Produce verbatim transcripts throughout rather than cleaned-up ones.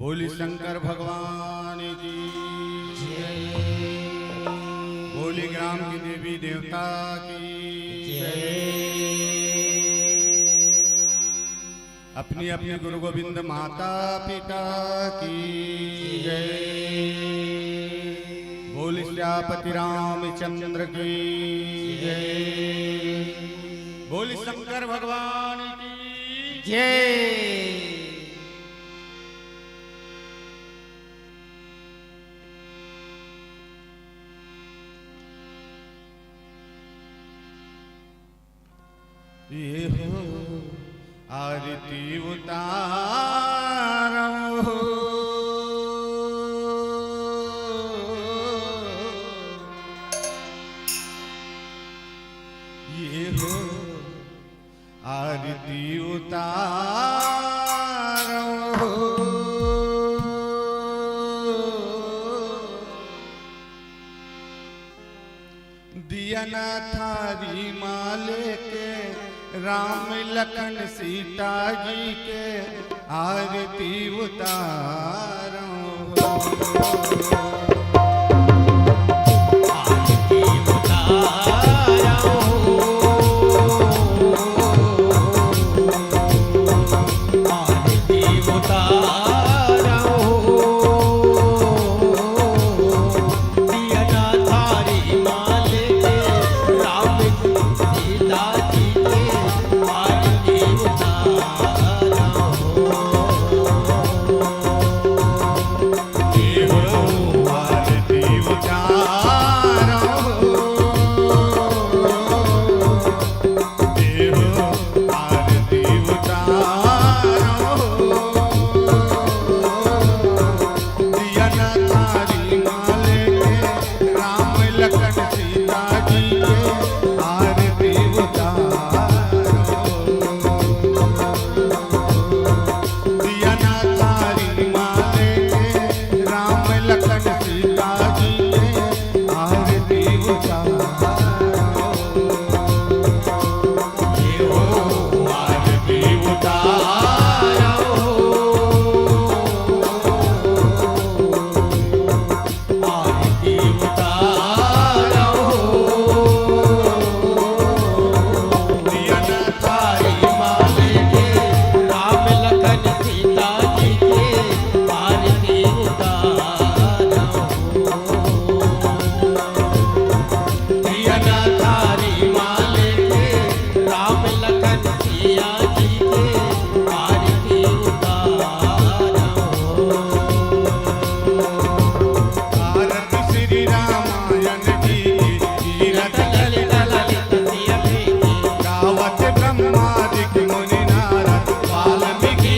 बोली शंकर भगवान की जय। बोली ग्राम की देवी देवता की जय। अपनी अपनी गुरु गोविंद माता पिता की जय। बोली सियापति रामचंद्र की जय। बोली शंकर भगवान की जय। ये हो आरती उतारो, ये हो आरती उतारो। दिया ना थारी माँ लेके राम लखन सीता जी के आरती उतारो। आरती उतारो, आरती उतारो। दिया ना थारी माँ लेके राम सीता जी के आरती उतारो। देवो आरती उतारो। देवो आरती उतारो। दिया ना थारी माँ लेके राम लखन सीता जी के आरती उतारो। दिया ना थारी माँ लेके राम लखन सीता जी के आरती उतारो। ये हो आरती उतारो। आरती उतारो। दिया ना थारी माँ लेके राम लखन सीता जी के आरती उतारो। दिया ना थारी माँ लेके राम लखन सिया जी के आरती उतारो। आरती श्री रामायण जी की, तीरथ ललित ललित सिया जी की। गावत ब्रह्मादिक मुनि नारद, वाल्मीकि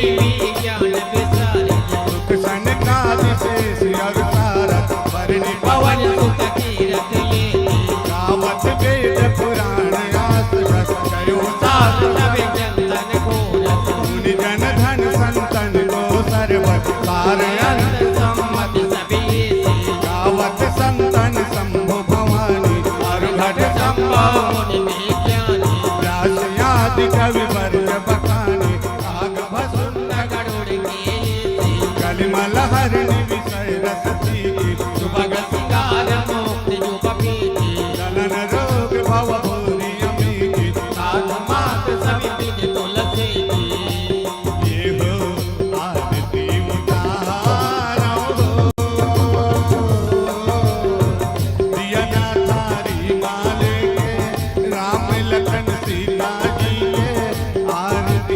ज्ञान विशारद। सुख सनकादि शेष अरु सारद, बरनि पवन सुत तीरथ लेती। गावत वेद पुराण आस रस, कयो सार सब चंदन घोरस। मुनि जन धन संतन को सरबस, सार अंत सम्मति सब एसी। गावत संतन शंभु भवानी, अरघट संभव मुनि ज्ञानी। व्यास आदि कवि वर्ग बखानी, काग भसुंड गरुड़ केसी। कलिमल हरनि विषय रस पीति, सुभग सिंगार मुक्ति जुग पीति। गलन रोग भव भूरि अमीति, साधु मात सभी विधि तुलसी की। ये हो आरती उतारो। दिया ना थारी माँ लेके राम लखन सीता जी के आरती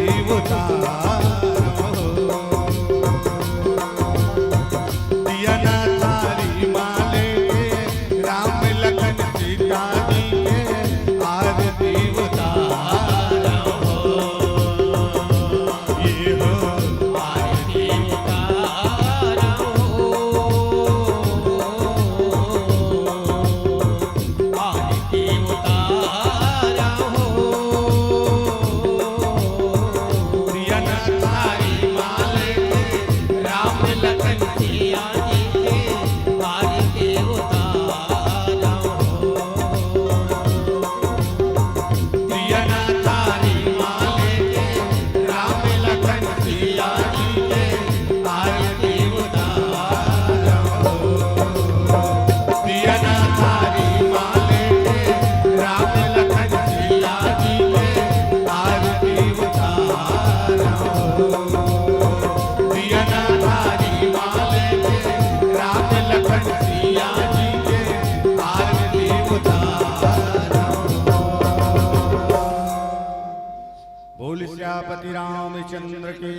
प्रजापति रामचंद्र की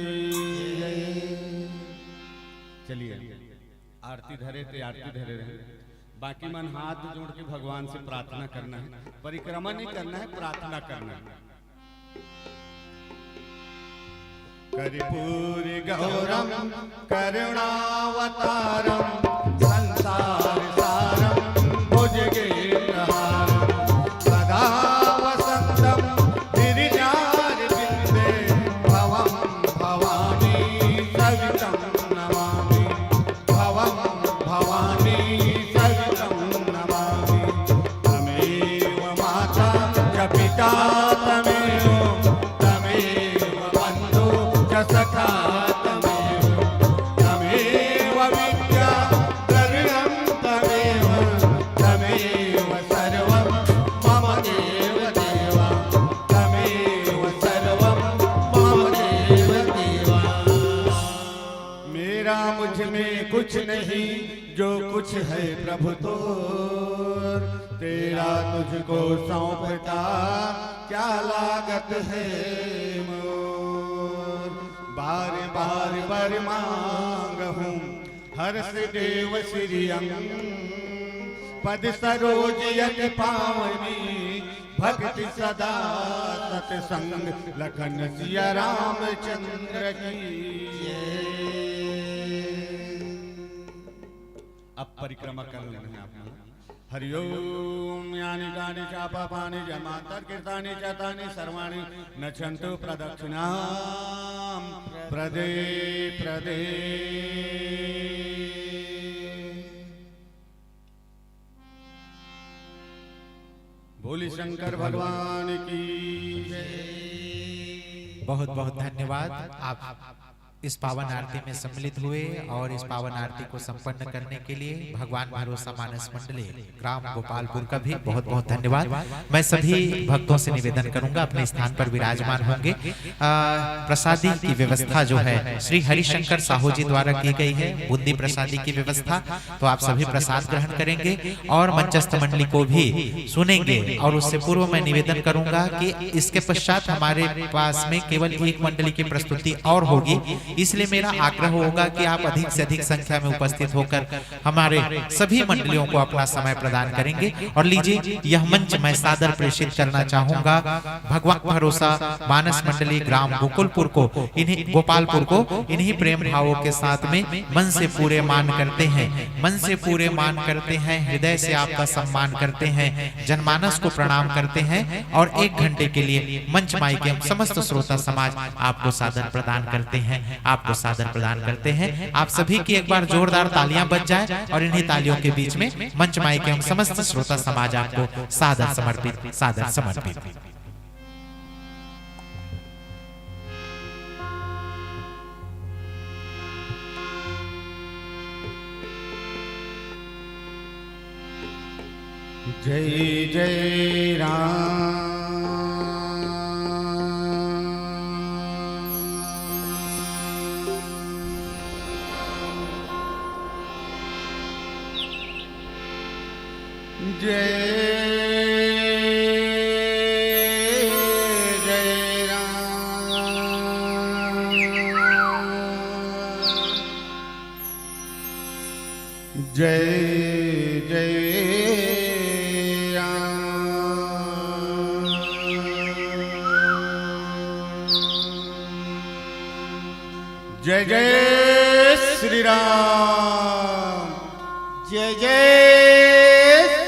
जय। चलिए, आरती धरे ते आरती धरे रहे, बाकी मन हाथ जोड़ के भगवान से प्रार्थना करना है, परिक्रमा नहीं करना है, प्रार्थना करना है। कर्पूर गौरम करुणावतारम संसार सारम भुजगेन्द्रहारम सदा वसंतम गिरिजारविंदे भवम भवानी सवितम नमामि। भवं भवानी सहितं नमामि। त्वमेव माता च पिता त्वमेव, त्वमेव बन्धु च सखा त्वमेव, त्वमेव विद्या द्रविणं त्वमेव, त्वमेव सर्वं मम देव देव, त्वमेव सर्वं मम देव देव। मेरा मुझ में कुछ नहीं, जो कुछ है प्रभु तोर, तेरा तुझको सौंपता क्या लागत है मोर। बार बार वर मांग हूँ हर्ष देव श्रियम, पद सरोज यति पावनी भक्ति सदा सतसंग। लखन सिया रामचंद्र की जय। अब परिक्रमा कर लेना है आप लोग। हरिओम। यानि कानि चापापानि जन्मांतर कृतानि च तानि सर्वाणि नच्छन्तु प्रदक्षिणां प्रदे प्रदे। बोली शंकर भगवान की जय। बहुत बहुत धन्यवाद। आप इस पावन आरती में सम्मिलित हुए और इस पावन आरती को संपन्न करने के लिए भगवान भरोसा मानस मंडली ग्राम गोपालपुर का भी बहुत बहुत धन्यवाद। मैं सभी भक्तों से निवेदन करूंगा, अपने स्थान पर विराजमान होंगे। अ, प्रसादी की व्यवस्था जो है श्री हरिशंकर साहू जी द्वारा की गई है, बूंदी प्रसादी की व्यवस्था। तो आप सभी प्रसाद ग्रहण करेंगे और मंचस्थ मंडली को भी सुनेंगे। और उससे पूर्व मैं निवेदन करूंगा कि इसके पश्चात हमारे पास में केवल एक मंडली की प्रस्तुति और होगी, इसलिए मेरा आग्रह होगा कि आप अधिक से अधिक संख्या में उपस्थित होकर हमारे सभी मंडलियों को अपना समय प्रदान करेंगे। और लीजिए, यह मंच मैं सादर प्रेषित करना चाहूंगा भगवान भरोसा मानस मंडली ग्राम गोकुलपुर को, इन्हीं गोपालपुर को, इन्हीं प्रेम भावों के साथ में मन से पूरे मान करते हैं, मन से पूरे मान करते हैं, हृदय से आपका सम्मान करते हैं, जनमानस को प्रणाम करते हैं और एक घंटे के लिए मंच माई के हम समस्त श्रोता समाज आपको सादर प्रदान करते हैं, आपको सादर प्रदान करते हैं। आप सभी की एक बार जोरदार तालियां बज जाए और इन्हीं तालियों के बीच में मंच माई के हम समस्त श्रोता समाज आपको सादर समर्पित, सादर समर्पित। जय जय राम। जय जय राम। जय जय राम। जय जय श्री राम। जय जय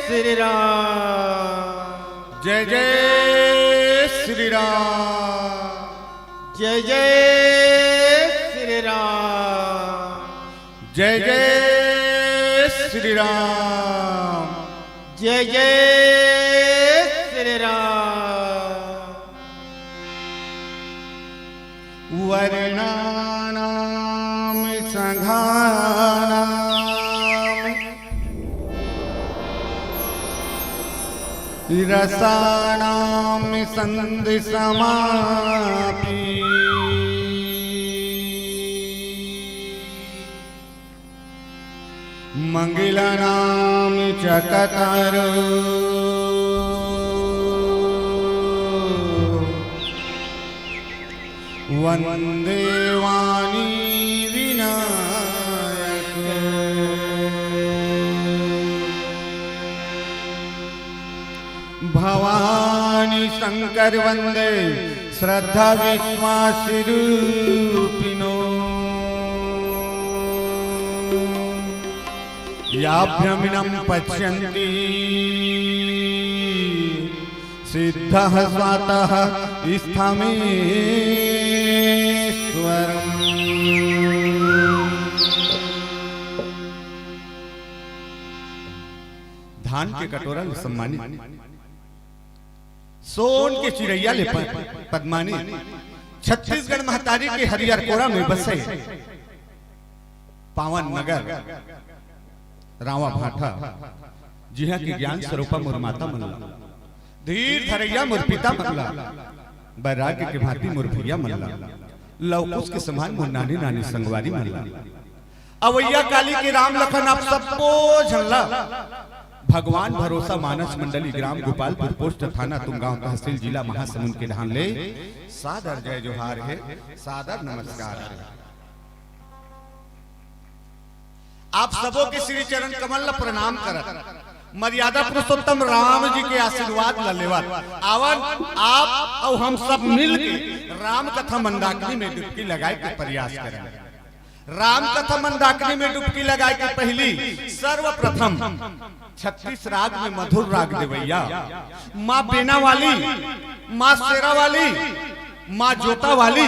श्री राम। जय जय श्री राम। जय जय श्री राम। जय जय श्री राम। जय जय श्री राम। वर्णानां सङ्घानां रसानां सन्धिसमाप्तिः। मङ्गलानां च कतारो। वन्दे वाणी विनायक। भवानी शंकर वन्दे श्रद्धा विश्वास रूपिणो। या भ्रमिणं पश्यन्ति सिद्धः स्वतः स्थामेश्वरम्। धान के कटोरा ले सम्मानित, सोन के चिरैया ले प-, पदमानित, छत्तीसगढ़ महतारी के हरियर कोरा में बसे पावन नगर रावा भाठा, जिहां के ज्ञान स्वरूपा मोर माता मन ला, धीर धरैया मोर पिता मन ला, वैराग्य के भांति मोर भैया मन ला, लवकुश के समान मोर नानी नानी संगवारी मन ला, अवैया काली के राम लखन आप सब्बो झन ला भगवान भरोसा मानस मंडली ग्राम गोपालपुर पोस्ट थाना तुमगांव तहसील जिला महासमुंद के ढान ले सादर जय जोहार हे, सादर नमस्कार हे। आप सबो के श्री चरण कमल ला प्रणाम करत, मर्यादा पुरुषोत्तम राम जी के आशीर्वाद ला लेवत, आवन आप अउ हम सब मिल के राम कथा मंदाकिनी में डुबकी लगाए के प्रयास करें। राम कथा मंदाकिनी में डुबकी लगाए के पहली सर्वप्रथम छत्तीस राग में मधुर राग देवैया माँ बेना वाली, माँ शेरा वाली, माँ जोता वाली,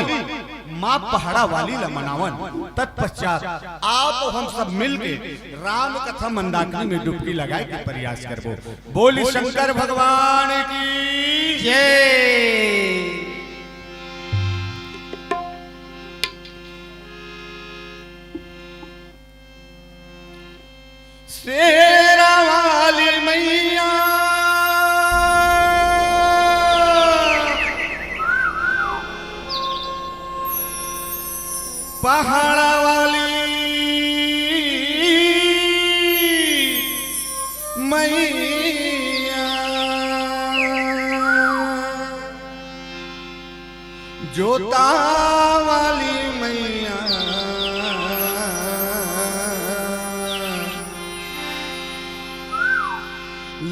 माँ पहाड़ा वाली ला मनावन। तत्पश्चात आप हम सब मिल के राम कथा मंदाकिनी में डुबकी लगाए के प्रयास करबो। बोली शंकर भगवान की जय। शेरा वाली मैया, पहाड़ा वाली मैया, जोता वाली मैया,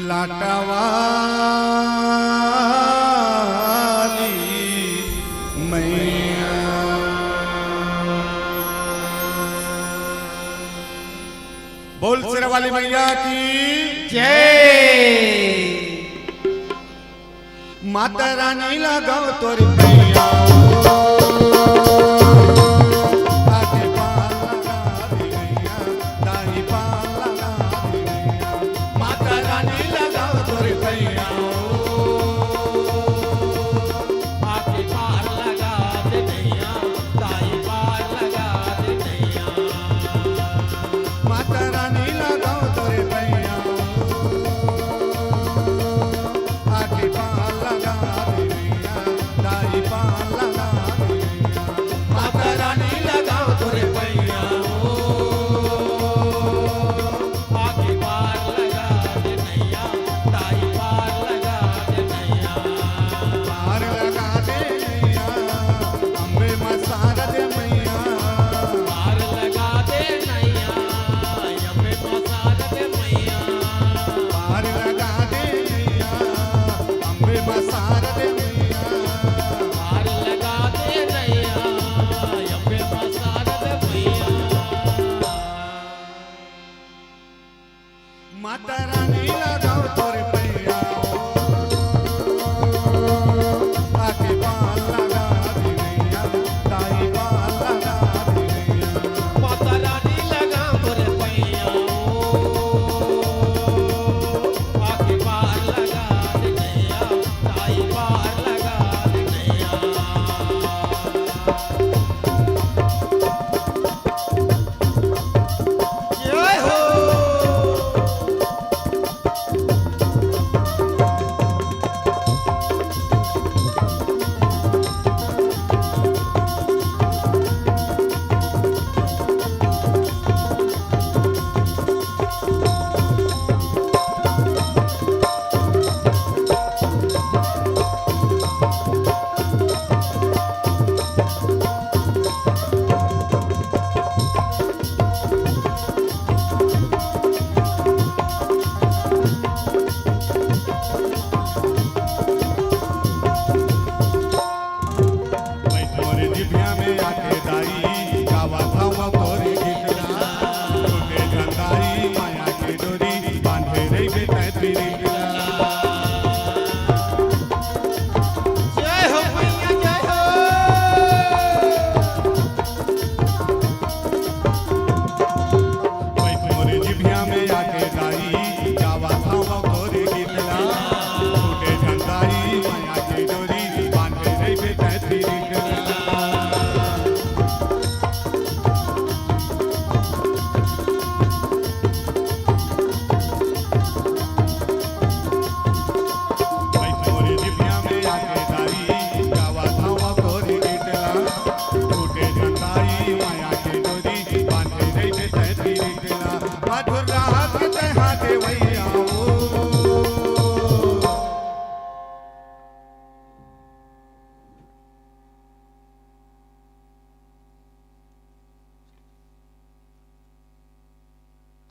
लाटा वाली मैया। बोल शेरा वाली मैया की जय। माता रानी लगाओ तोर पैया ओ, आके पार लगा दे मैया, दाई पार लगा दे मैया। माता रानी लगाओ तोर पैया ओ, आके पार लगा दे मैया, दाई पार लगा दे मैया। माता रानी लगाओ तोर पैया ओ, आके पार लगा दे मैया, दाई पार लगा दे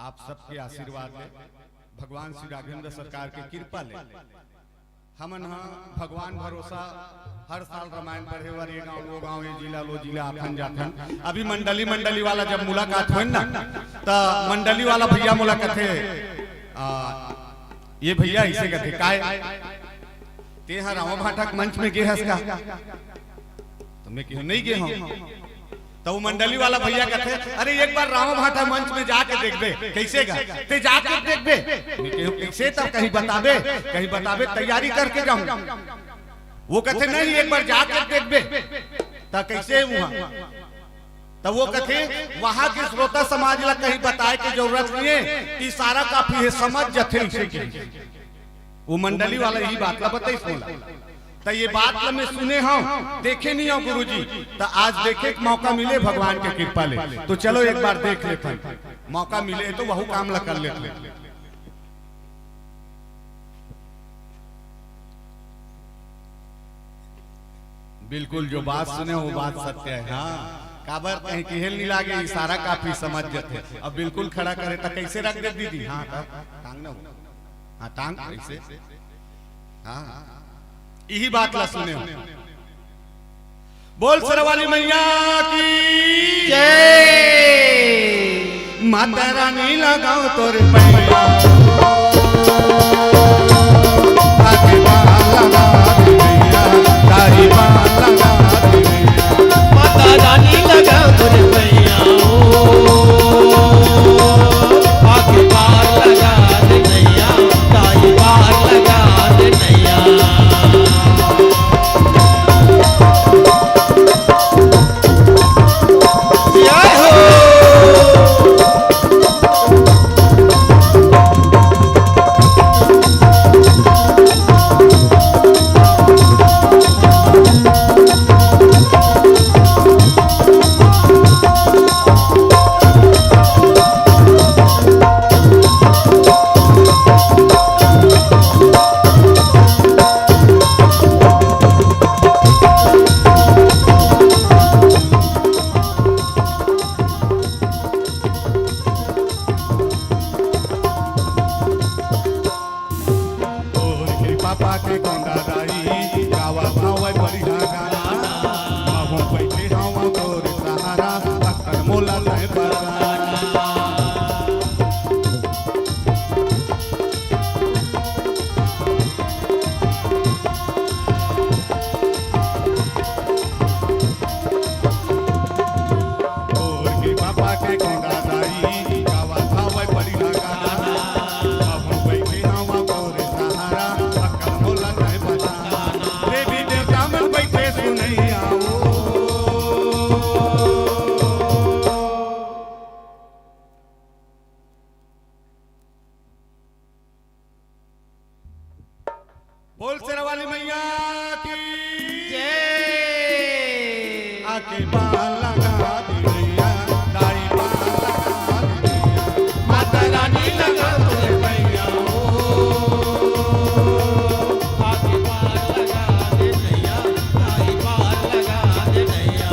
आप सबके आशीर्वाद ले, भगवान श्री राघवेंद्र सरकार के कृपा ले, हमन ह भगवान भरोसा हर साल रामायण पढ़े बर ये गांव, वो गांव, ये जिला, वो जिला आथन जाथन। अभी मंडली, मंडली वाला जब मुलाकात होय ना, त मंडली वाला भैया मोला कथे, आ, ये भैया ऐसे कथे, "काय, ते ह रामा भाटा के मंच में गे हस का?" तो मैं कहूं, "नहीं गे हूं।" तो वो मंडली वाला भैया कहते, "अरे, एक बार रामा भाटा मंच में जाके देखबे, कैसे गा? ते जाके देखबे।" मैं कहूं, "कैसे? तब कहीं बताबे, कहीं बताबे, तैयारी करके जाऊं।" वो कहते, "नहीं, एक बार जाके देखबे।" त कैसे हुआ? तब वो कहते, "वहां के श्रोता समाज ला कहीं बताए के जरूरत नहीं है, इशारा काफी है, समझ जथे उसे के।" वो मंडली वाला यही बात ला बताइस मोला। त ये बात ला मैं सुने हूं, देखे नहीं हूं गुरुजी। त आज देखे के मौका मिले भगवान के कृपा ले, तो चलो एक बार देख लेथन। मौका मिले तो वहू काम ला कर लेथन। बिल्कुल, जो बात सुने वो बात सत्य है। हाँ, काबर कहीं किहेल नहीं लागे, इशारा काफी समझ जथे। अब बिल्कुल खड़ा करे त कैसे रख दे दीदी? हाँ, त टांग ना हो। हाँ, टांग ऐसे। हाँ, हाँ। यही बात ला सुने हो। बोल सरवाली मैया की जय। माता रानी लगाओ तोरे पैया। आके बाल लगा दे मैया, तारी बाल लगा दे मैया। माता रानी लगाओ तोरे पैया, ओ, आके बाल लगा दे मैया, तारी बाल लगा दे मैया। जय हो। तोर कृपा पाके गोंदा दाई, गावत हवय बढ़िया गाना। महू बइठे हवं तोर सहारा, अक्कल मोला तैं बता। तोर के पापा के गोंदा दाई, गावत हवय बढ़िया गाना। अब हम बइठे हवा तोरे सहारा, अक्कल मोला तैं बता। देवी देवता मन बइठे सुनइया ओ। बोल शेरावाली मैया की जय। आके पार लगा दे मैया, दाई पार लगा दे मैया। माता रानी लगा दे मैया, ओ। आके पार लगा दे मैया, दाई पार लगा दे मैया।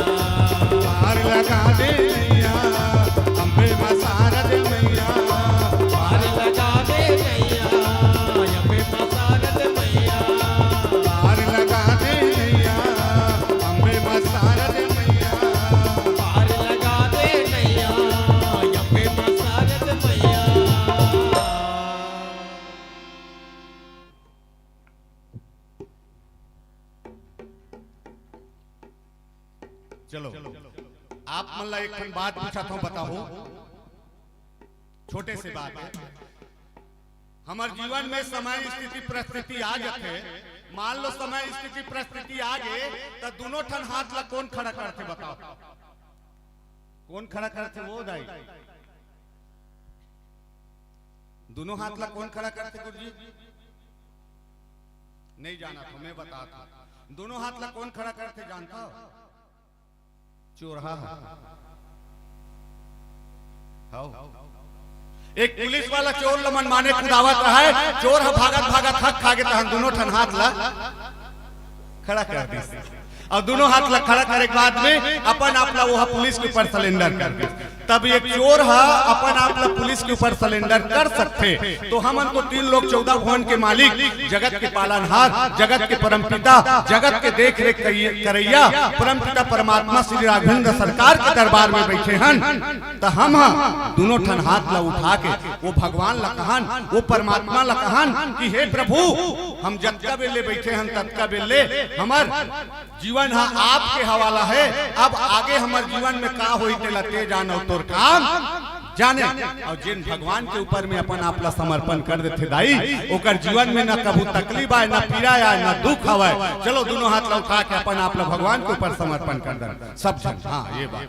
पार लगा दे मैया, अम्बे मां शारद मैया। पार लगा दे मैया, अम्बे मां शारद मैया। पार लगा दे मैया, अम्बे मां शारद मैया। पार लगा दे मैया, अम्बे मां शारद मैया। चलो, आप मन ला एक ठन बात पूछत हूँ, बताओ। छोटे से बात है। हमर जीवन में समय, स्थिति, परिस्थिति आ जाथे। मान लो समय, स्थिति, परिस्थिति आ गे, त दोनों ठन हाथ ला कौन खड़ा करथे, बताओ? कौन खड़ा करथे वो दाई? दोनों हाथ ला कौन खड़ा करथे गुरुजी? नहीं जानत हो, मैं बतात हूँ। दोनों हाथ ला कौन खड़ा करथे, जानत हो? चोरहा ह। हव। एक पुलिस वाला चोर ल मनमाने कुदावत रहय, चोर ह भागत भागत हक खागे तहन दोनों ठन हाथ ल खड़ा कर दिस। अउ दोनों हाथ ल खड़ा करे के बाद में अपन आप ल ओहा पुलिस के ऊपर सरेंडर कर दिस। तब एक चोर ह अपन आप ला पुलिस के ऊपर सरेंडर कर सकथे। तो हमन तो तीन लोक चौदह भुवन के मालिक, जगत के पालनहार, जगत के परमपिता, जगत के देख रेख करिय-, करइया परमपिता परमात्मा श्री राघवेंद्र सरकार के दरबार में बैठे हन। त हम ह दुनों ठन हाथ ला उठा के वो भगवान ला कहन, वो परमात्मा ला कहन कि हे प्रभु, हम जतका बेर ले बैठे हन ततका बेर ले हमर जीवन ह आपके हवाला हे। अब आगे हमर जीवन में का होही तेला ते जान अउ तोर काम जाने। अउ जेन भगवान के ऊपर में अपन आप ला समर्पण कर देथे दाई, ओकर जीवन में न कभू तकलीफ आय, न पीड़ा आय, न दुख आवय। चलो दुनों हाथ ला उठा के अपन आप ला भगवान के ऊपर समर्पण कर दे सब झन। हाँ, ये बात।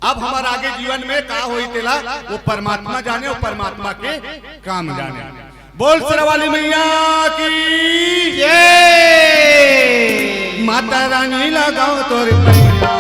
अब हमर आगे जीवन में का होही तेला वो परमात्मा जाने, वो परमात्मा के काम जाने। बोल शेरावाली मैया की जय। माता रानी लगाओ तोर पैया।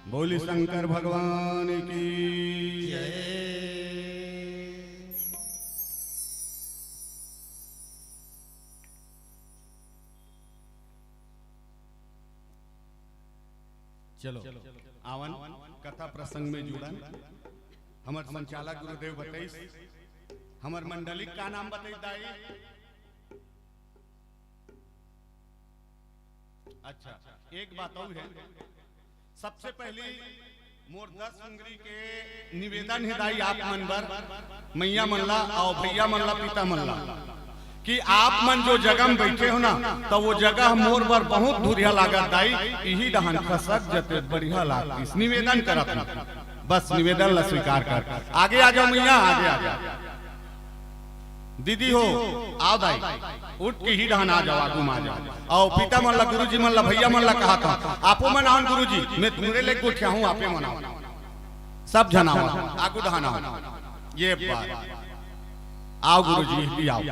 बोली शंकर भगवान की जय। चलो, आवन कथा प्रसंग में जुड़न। हमर संचालक गुरुदेव बताइस, हमर मंडली का नाम बताइस दाई? अच्छा, एक बात अउ हे, सबसे पहली मोर दस उंगरी के निवेदन हे दाई आप मन बर, मैया मन ला अउ भैया मन ला, पिता मन ला, कि आप मन जो जगह में बैठे हो ना, त वो जगह मोर बर बहुत धुरिया लागत दाई, इही डहन खसक जते बढ़िया लागतिस। निवेदन करत हूँ, बस निवेदन ला स्वीकार कर। आगे आ जाओ मैया, आगे आ जाओ। दीदी हो, आओ दाई, उठ के ही डहन आ जाओ, आगू में आ जाओ। अउ पिता मन ला, गुरुजी मन ला, भैया मन ला कहत हंव, आपो मन आवन गुरुजी, मैं तुमरे ले गोठियाहूं, आपे मन आवन। सब झन आवन, आगू डहन आवन। ये बात। आओ गुरुजी, भी आओ।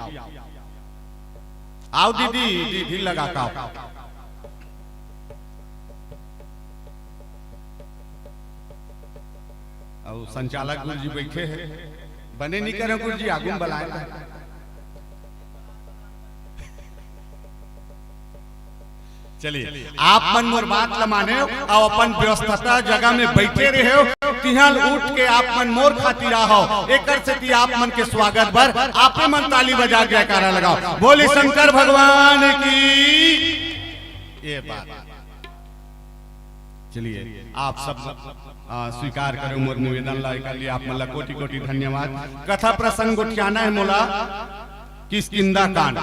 आओ दीदी, दीदी लगा का। अउ संचालक गुरुजी बैठे हे, बने नहीं करे गुरुजी, आगू में बलाए। चलिए, आप मन मोर बात ल माने अउ अपन व्यस्तता जगह में बैठे रहे हो, तिहां उठ के आप मन मोर खातिर आहो, एकर सेती आप मन के स्वागत बर आपे मन ताली बजा के जयकारा लगाओ। बोली शंकर भगवान की। ये बात। चलिए, आप सब, आ, स्वीकार करें मोर निवेदन ला, एकर लिए आप मन ला कोटि कोटि धन्यवाद। कथा प्रसंग गोठियाना हे मोला, किष्किंधा कांड,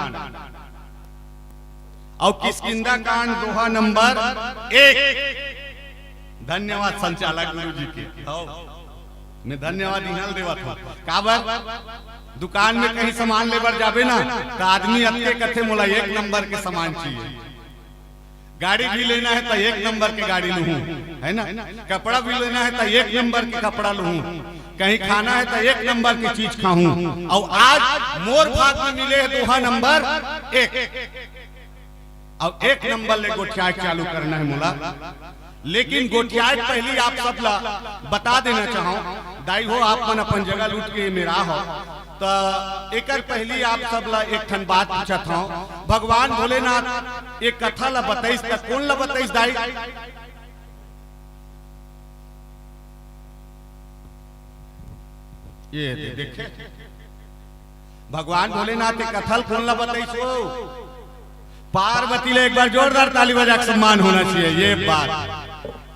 अउ किष्किंधा कांड दोहा नंबर एक। धन्यवाद संचालक गुरु जी के। हौ, मैं धन्यवाद इहां ल देवत हंव। काबर, दुकान में कहीं सामान ले बर जाबे ना, त आदमी अतके कथे, मोला एक नंबर के सामान चाहिए। गाड़ी भी लेना हे त एक नंबर के गाड़ी लूहूं, है ना? कपड़ा भी लेना हे त एक नंबर के कपड़ा लूहूं, कहीं खाना हे त एक नंबर के चीज खाहूं। अउ आज मोर भाग में मिले हे दोहा नंबर एक, अउ एक नंबर ले गोठियाए चालू करना हे मोला। लेकिन गोठियाए पहली आप सब ला बता देना चाहूं, दाई हो, आप मन अपन जगह लूट के मेरा हो, त एकर पहली आप सब ला एक ठन बात पूछत हंव। भगवान भोलेनाथ एक कथा ला बताइस, त कोन ला बताइस दाई? ये दे, देखे, भगवान भोलेनाथ के कथा ल कोन ला बताइस हो? पार्वती ले। एक बार जोरदार ताली बजा के सम्मान होना चाहिए। ये बात,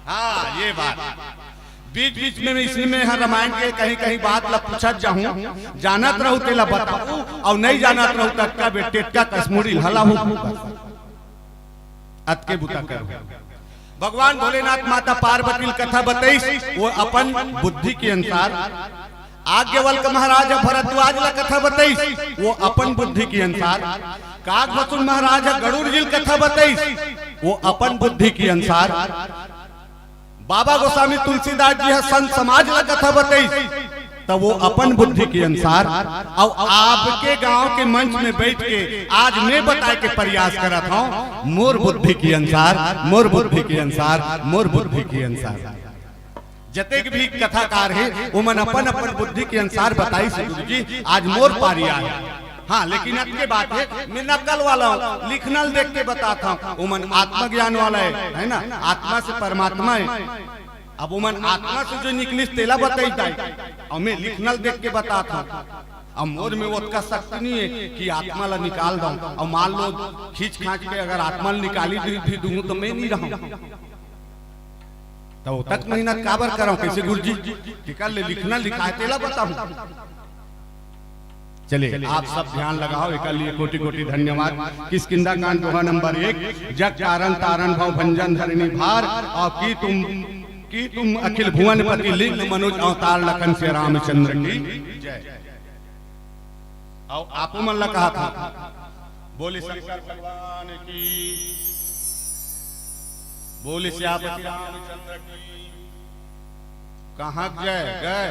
हाँ, ये बात। बीच बीच में मैं इसमें हर रामायण के कहीं कहीं बात ला पूछत जाहूं, जानत रहू तेला बताऊ, अउ नहीं जानत रहू ततका बेर टेटका कस मुड़ी हलाहू। अतके बुता करो। भगवान भोलेनाथ माता पार्वती ल कथा बताइस, वो अपन बुद्धि के अनुसार याज्ञवल्क महाराज ह भरद्वाज ला कथा बताइस, वो अपन बुद्धि के अनुसार। काकभसुन महाराज ह गरुड़ जी ला कथा बताइस, वो अपन बुद्धि के अनुसार। बाबा गोस्वामी तुलसीदास जी ह संत समाज ला कथा बताइस, त वो अपन बुद्धि के अनुसार। अउ आपके गांव के मंच में बैठ के आज मैं बताए के प्रयास करत हंव, मोर बुद्धि के अनुसार, मोर बुद्धि के अनुसार, मोर बुद्धि के अनुसार। जतेक भी कथाकार हे, ओमन अपन-अपन बुद्धि के अनुसार बताइस हे, "गुरुजी, आज मोर पारी आय।" हाँ, लेकिन अतके बात हे, मैं नकल वाला हंव, लिखना ल देख के बतात हंव, ओमन आत्मज्ञान वाला हे, हे ना, आत्मा से परमात्मा हे। अब ओमन आत्मा से जो निकलिस, तेला बताइस दाई, अउ मैं लिखना ल देख के बतात हंव। अब मोर में ओतका शक्ति नइ हे कि आत्मा ला निकाल दंव, अउ मान लो खींच खांच के अगर आत्मा ला निकाली भी, भी दूं त मैं नइ रहंव। त ओतक मेहनत काबर करंव? कइसे गुरुजी? तेकर ले लिखना लिखाय तेला बताहूं। चले, आप सब ध्यान लगाव, एकर लिए कोटि कोटि धन्यवाद। किष्किंधा कांड दोहा नंबर एक, जग कारण तारण भव भंजन धरनी भार, अउ की तुम, की तुम अखिल भुवन पति लिंग मनुज अवतार लखन सिया रामचंद्र की जय। अउ आपो मन ला कहा था, बोले शंकर भगवान की, बोले सियापति रामचंद्र की। कहाँ गए? गए?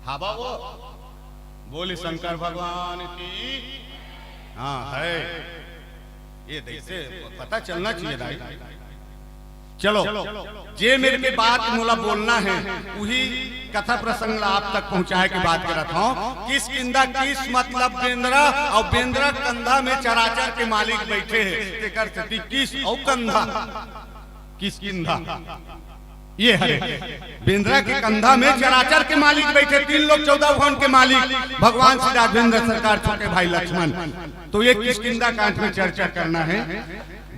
हाबा वो? बोले शंकर भगवान की। हाँ, है। ये देख से पता चलना चाहिए दाई। चलो, जे मेर के बात मोला बोलना हे, उही कथा प्रसंग ला आप तक पहुंचाय के बात करत हंव। किष्किंधा किस मतलब बेंदरा, अउ बेंदरा कंधा में चराचर के मालिक बइठे हे, तेकर सेती किस अउ कंधा, किष्किंधा। ये हरे बेंदरा के कंधा में चराचर के मालिक बइठे, तीन लोक चौदह भुवन के मालिक भगवान श्री राघवेंद्र सरकार, छोटे भाई लक्ष्मण। तो ये किष्किंधा कांड में चर्चा करना हे।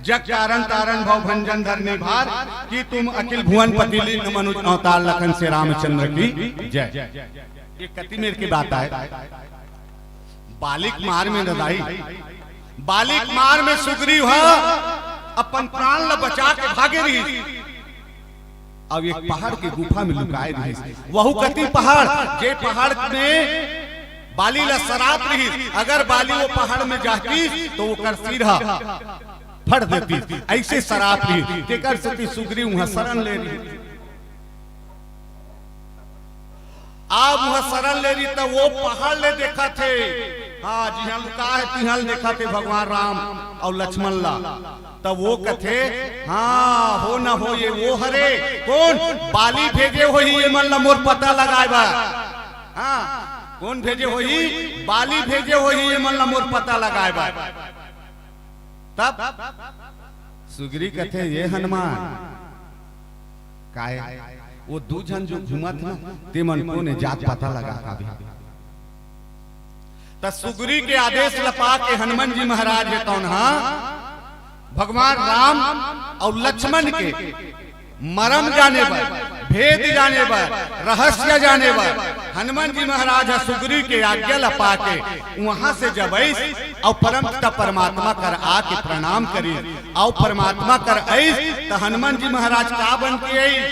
जग कारण तारण भव भंजन धरनी भार, की तुम अखिल भुवन पति लिंग मनुज अवतार लखन सिया रामचंद्र की जय। ये कति मेर के बात आय। बाली के मार में न दाई, बाली के मार में सुग्रीव ह अपन प्राण ल बचा के भागे रहिस। अब एक पहाड़ के गुफा में लुकाय रहिस। वहू कति पहाड़, जे पहाड़ में बाली ला सराप रहिस, अगर बाली वो पहाड़ में जातिस, तो ओकर सिर ह फट देतिस। अइसे सराप रहिस, तेकर सेती सुग्रीव उहाँ शरण ले रहिस। अब उहाँ शरण ले रहिस, त वो पहाड़ ले देखत हे। हाँ, जिहाँ लुका हे, तिहाँ ले देखत हे भगवान राम अउ लक्ष्मण ला। त वो कथे, "हाँ, हो न हो, ये वो हरे।" कोन? "बाली भेजे होही ये मन ला मोर पता लगाय बर।" हाँ, कोन भेजे होही? "बाली भेजे होही ये मन ला मोर पता लगाय बर।" तब सुग्रीव कथे, "ये हनुमान, काय वो दू झन जो घूमत हे ना, ते मन कोन ए, जा त पता लगा का भी।" त सुग्रीव के आदेश ल पाके हनुमान जी महाराज हे तौन हा भगवान राम अउ लक्ष्मण के मरम जाने बर, भेद जाने बर, रहस्य जाने बर हनुमान जी महाराज ह सुग्रीव के आज्ञा ल पाके उहाँ से जब अइस अउ परमपिता परमात्मा कर आके प्रणाम करिस अउ परमात्मा कर अइस, त हनुमान जी महाराज का बन के अइस?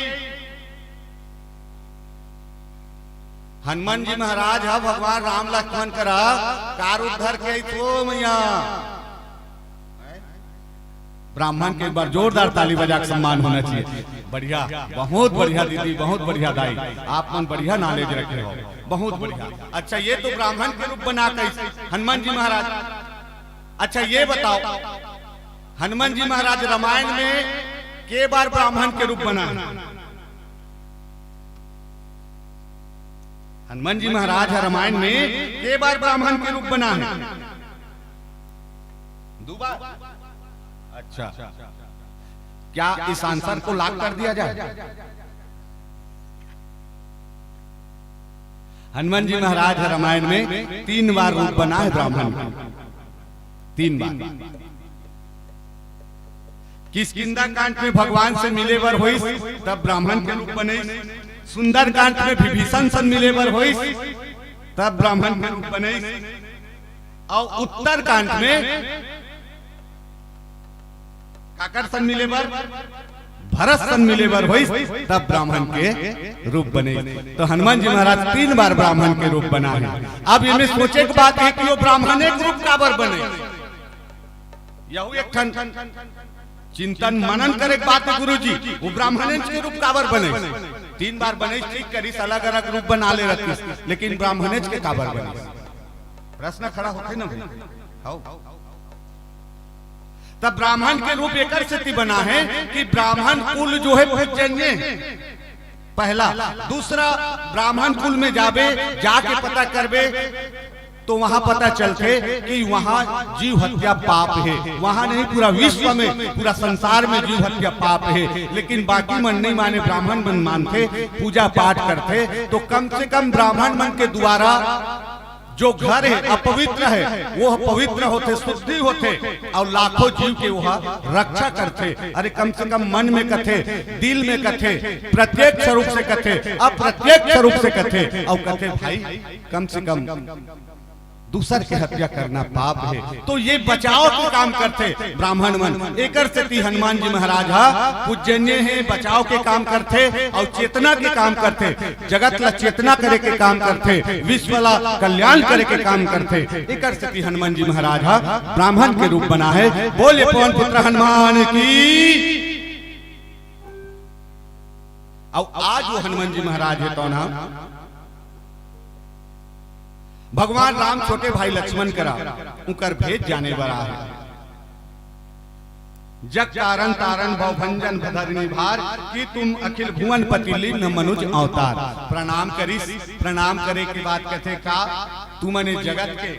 हनुमान जी महाराज ह भगवान राम लक्ष्मण करा कार उद्धार के अइस ओ मैया। ब्राह्मण के एक बार जोरदार ताली बजा के सम्मान होना चाहिए। बढ़िया, बहुत बढ़िया दीदी, बहुत बढ़िया दाई, आप मन बढ़िया knowledge रखे हो, बहुत बढ़िया। अच्छा, ये तो ब्राह्मण के रूप बना के हनुमान जी महाराज। अच्छा, ये बताओ, हनुमान जी महाराज रामायण में के बार ब्राह्मण के रूप बना हे? हनुमान जी महाराज ह रामायण में के बार ब्राह्मण के रूप बना हे? दू बार। अच्छा, क्या इस आंसर को लॉक कर दिया जाए? हनुमान जी महाराज ह रामायण में तीन बार रूप बना हे ब्राह्मण के, तीन बार। किष्किंधा कांड में भगवान से मिले बर होइस, तब ब्राह्मण के रूप बनिस। सुंदर कांड में विभीषण से मिले बर होइस, तब ब्राह्मण के रूप बनिस। अउ उत्तर कांड में काकर से मिले बर? हरस तन मिले बर होइस, तब ब्राह्मण के रूप बने। तो हनुमान जी महाराज तीन बार ब्राह्मण के रूप बना है। अब एमे सोचे के बात है कि वो ब्राह्मणे के रूप काबर बने, यहू एक ठन चिंतन मनन करे के बात है गुरु जी। वो ब्राह्मणे के रूप काबर बने, तीन बार बने, ठीक करिस, अलग अलग रूप बना ले रहतिस, लेकिन ब्राह्मणे के काबर बने, प्रश्न खड़ा होथे ना भाई। हौ। तब ब्राह्मण के रूप एकर सेती बना है कि ब्राह्मण कुल जो है पूजनीय है, पहला। दूसरा, ब्राह्मण कुल में जाबे, जाके पता करबे, तो वहां पता चलथे कि वहां जीव हत्या पाप है। वहां नहीं, पूरा विश्व में, पूरा संसार में जीव हत्या पाप है, लेकिन बाकी मन नहीं माने, ब्राह्मण मन मानथे, पूजा पाठ करथे। तो कम से कम ब्राह्मण मन के द्वारा जो घर है अपवित्र है, वो पवित्र होथे, शुद्धि होथे, और लाखों जीव के वो रक्षा करथे। अरे, कम से कम मन में कथे, दिल में कथे, प्रत्यक्ष रूप से कथे, अप्रत्यक्ष रूप से कथे, और कथे, भाई, कम से कम दूसर के हत्या करना पाप है। तो ये बचाव के काम करथे ब्राह्मण मन। एकर सेती हनुमान जी महाराज हा पूजनीय है, बचाव के काम करथे और चेतना के काम करथे, जगत ला चेतना करे के काम करथे, विश्व ला कल्याण करे के काम करथे। एकर सेती हनुमान जी महाराज हा ब्राह्मण के रूप बना है। बोले पवन पुत्र हनुमान की। अउ आज वो हनुमान जी महाराज है तो ना, भगवान राम छोटे भाई लक्ष्मण करा उकर भेद जाने बर आहे। जग तारण तारण भव भंजन धरणी भार, कि तुम अखिल भुवन पति लीन मनुज अवतार। प्रणाम करिस, प्रणाम करे के बाद कथे का, तुमने जगत के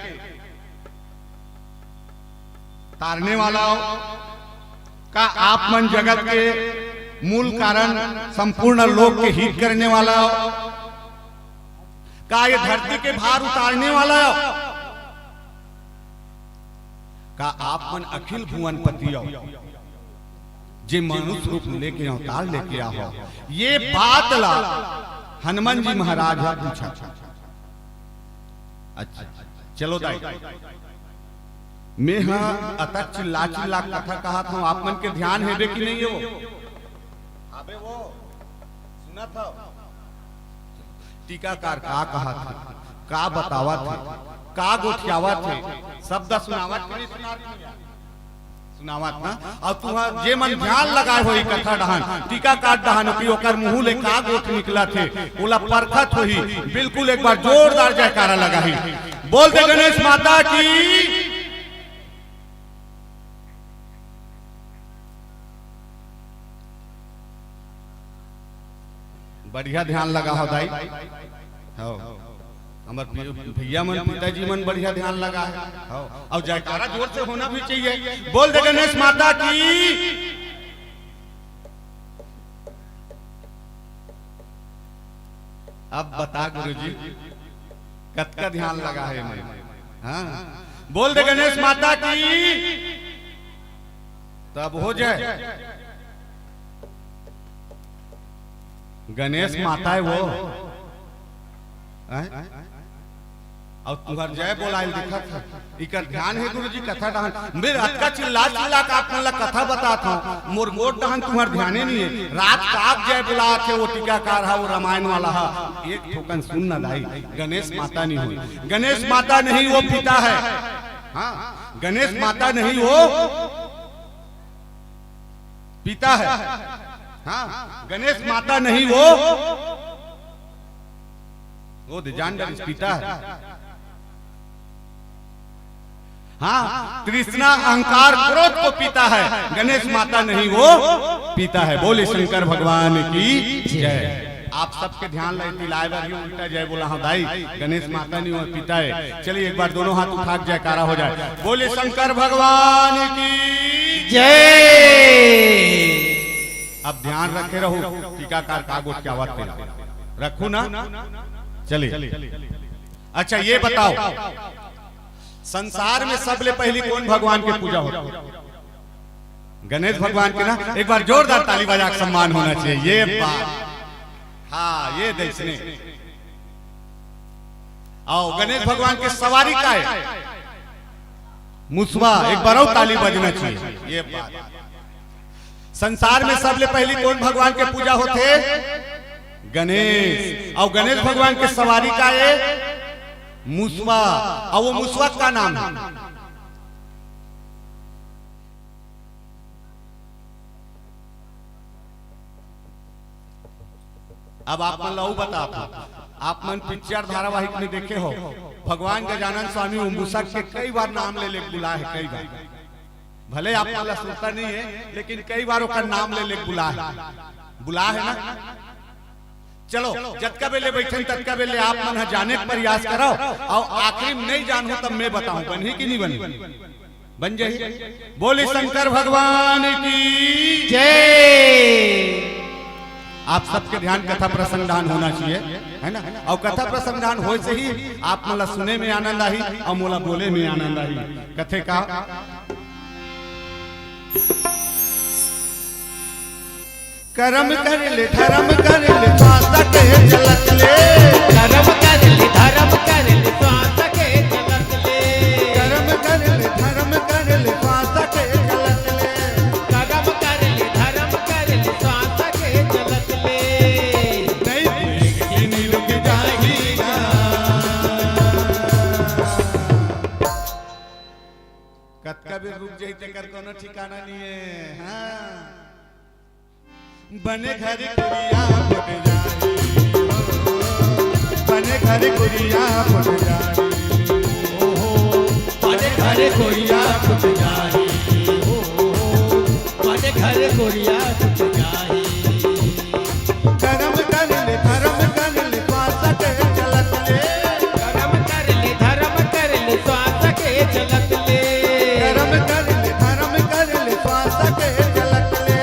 तारने वाला हो? का आप मन जगत के मूल कारण, संपूर्ण लोक के हित करने वाला हो? का ये धरती के भार उतारने वाला हो? का आप मन अखिल भुवनपति हो, जे मनुष्य रूप लेके अवतार लेके आहो? ये बात ला हनुमान जी महाराज हा पूछा। अच्छा, चलो दाई, मैं हा अतक चिल्ला चिल्ला कथा कहत हूँ, आप मन के ध्यान हेबे कि नहीं हो? अबे वो सुनत हो? टीकाकार का कहत हे, का बतावत हे, का गोठियावत हे, शब्द सुनावत कि नहीं सुनावत? सुनावत ना। अउ तुहा जे मन ध्यान लगाए होही कथा डहन, टीकाकार डहन, कि ओकर मुंह ले का गोठ निकलत हे, ओला परखत होही। बिल्कुल एक बार जोरदार जयकारा लगाही। बोल दे गणेश माता की। बढ़िया ध्यान लगा हो दाई। हो, हमर पि-, भैया मन, पिताजी मन बढ़िया ध्यान लगा है। हो, अउ जयकारा जोर से होना भी चाहिए। बोल दे गणेश माता की। अब बता गुरुजी, कतका ध्यान लगा है मन? हाँ, बोल दे गणेश माता की। तब हो जाए। गणेश माता है वो। हैं? अउ तुहर जय बोलाइल दिखत हे। इकर ध्यान हे गुरुजी कथा डहन। मेर अतका चिल्ला चिल्ला के आप मन ला कथा बतात हूँ। मोर गोठ डहन तुहर ध्याने नहीं है। रात का आप जय बोलात हे, वो टीकाकार हा, वो रामायण वाला हा। एक ठोकन सुन ना दाई, गणेश माता नहीं हो। गणेश माता नहीं, वो पिता है। हाँ, गणेश माता नहीं, वो पिता है। हाँ, गणेश माता नहीं, वो, वो दे जान डरिस, पिता है। हाँ, तृष्णा, अहंकार, क्रोध को पीता है, गणेश माता नहीं, वो पिता है। बोले शंकर भगवान की जय। आप सबके ध्यान ला दिलाए बर ही उल्टा जय बोला हूँ दाई, गणेश माता नहीं, वो पिता है। चलिए एक बार दोनों हाथ उठा के जयकारा हो जाए। बोले शंकर भगवान की जय। अब ध्यान रखे रहो, टीकाकार का गोठ क्या बात है, रखो ना। चलिए, अच्छा ये बताओ, संसार में सबले पहली कौन भगवान के पूजा होता? गणेश भगवान के ना। एक बार जोरदार ताली बजा के सम्मान होना चाहिए। ये बात, हाँ, ये देखने। आओ, गणेश भगवान के सवारी का है? मुसवा। एक बार और ताली बजना चाहिए। ये बात, संसार में सबले पहिली कोन भगवान के पूजा होथे? गणेश। अउ गणेश भगवान के सवारी का ए? मुसवा। अउ वो मुसवा का नाम हे? अब आप मन ला अउ बतात हंव, आप मन पिक्चर धारावाहिक में देखे हो, भगवान गजानन स्वामी वो मुसवा के कई बार नाम ले ले बुलाए हे, कई बार। भले आप मन ला सुरता नइ हे, लेकिन कई बार ओकर नाम ले ले बुलाए हे, बुलाए हे ना। चलो, जतका बेले बइठन, ततका बेले आप मन ह जाने के प्रयास करव, अउ आखिरी में नइ जानहूं, तब मैं बताहूं, बनही कि नइ बनही? बन जाही। बोले शंकर भगवान की जय। आप सबके ध्यान कथा प्रसंग डाहन होना चाहिए, है ना? अउ कथा प्रसंग डाहन होय से ही आप मन ला सुने में आनंद आही अउ मोला बोले में आनंद आही। कथे का? करम कर ले, धरम कर ले, श्वास के चलत ले। करम कर ले, धरम कर ले, श्वास के चलत ले। करम कर ले, धरम कर ले, श्वास के चलत ले। करम कर ले, धरम कर ले, श्वास के चलत ले। नहीं तो एक दिन रुक जाही गा। कतका बेर रुक जाही, तेकर कोनो ठिकाना नइ हे। हाँ। बने घर कुरिया फुट जाही, बने घर कुरिया फुट जाही, ओहो। बने घर कुरिया फुट जाही, ओहो। बने घर कुरिया फुट जाही। करम कर ले, धरम कर ले, श्वास के चलत ले। करम कर ले, धरम कर ले, श्वास के चलत ले। करम कर ले, धरम कर ले, श्वास के चलत ले।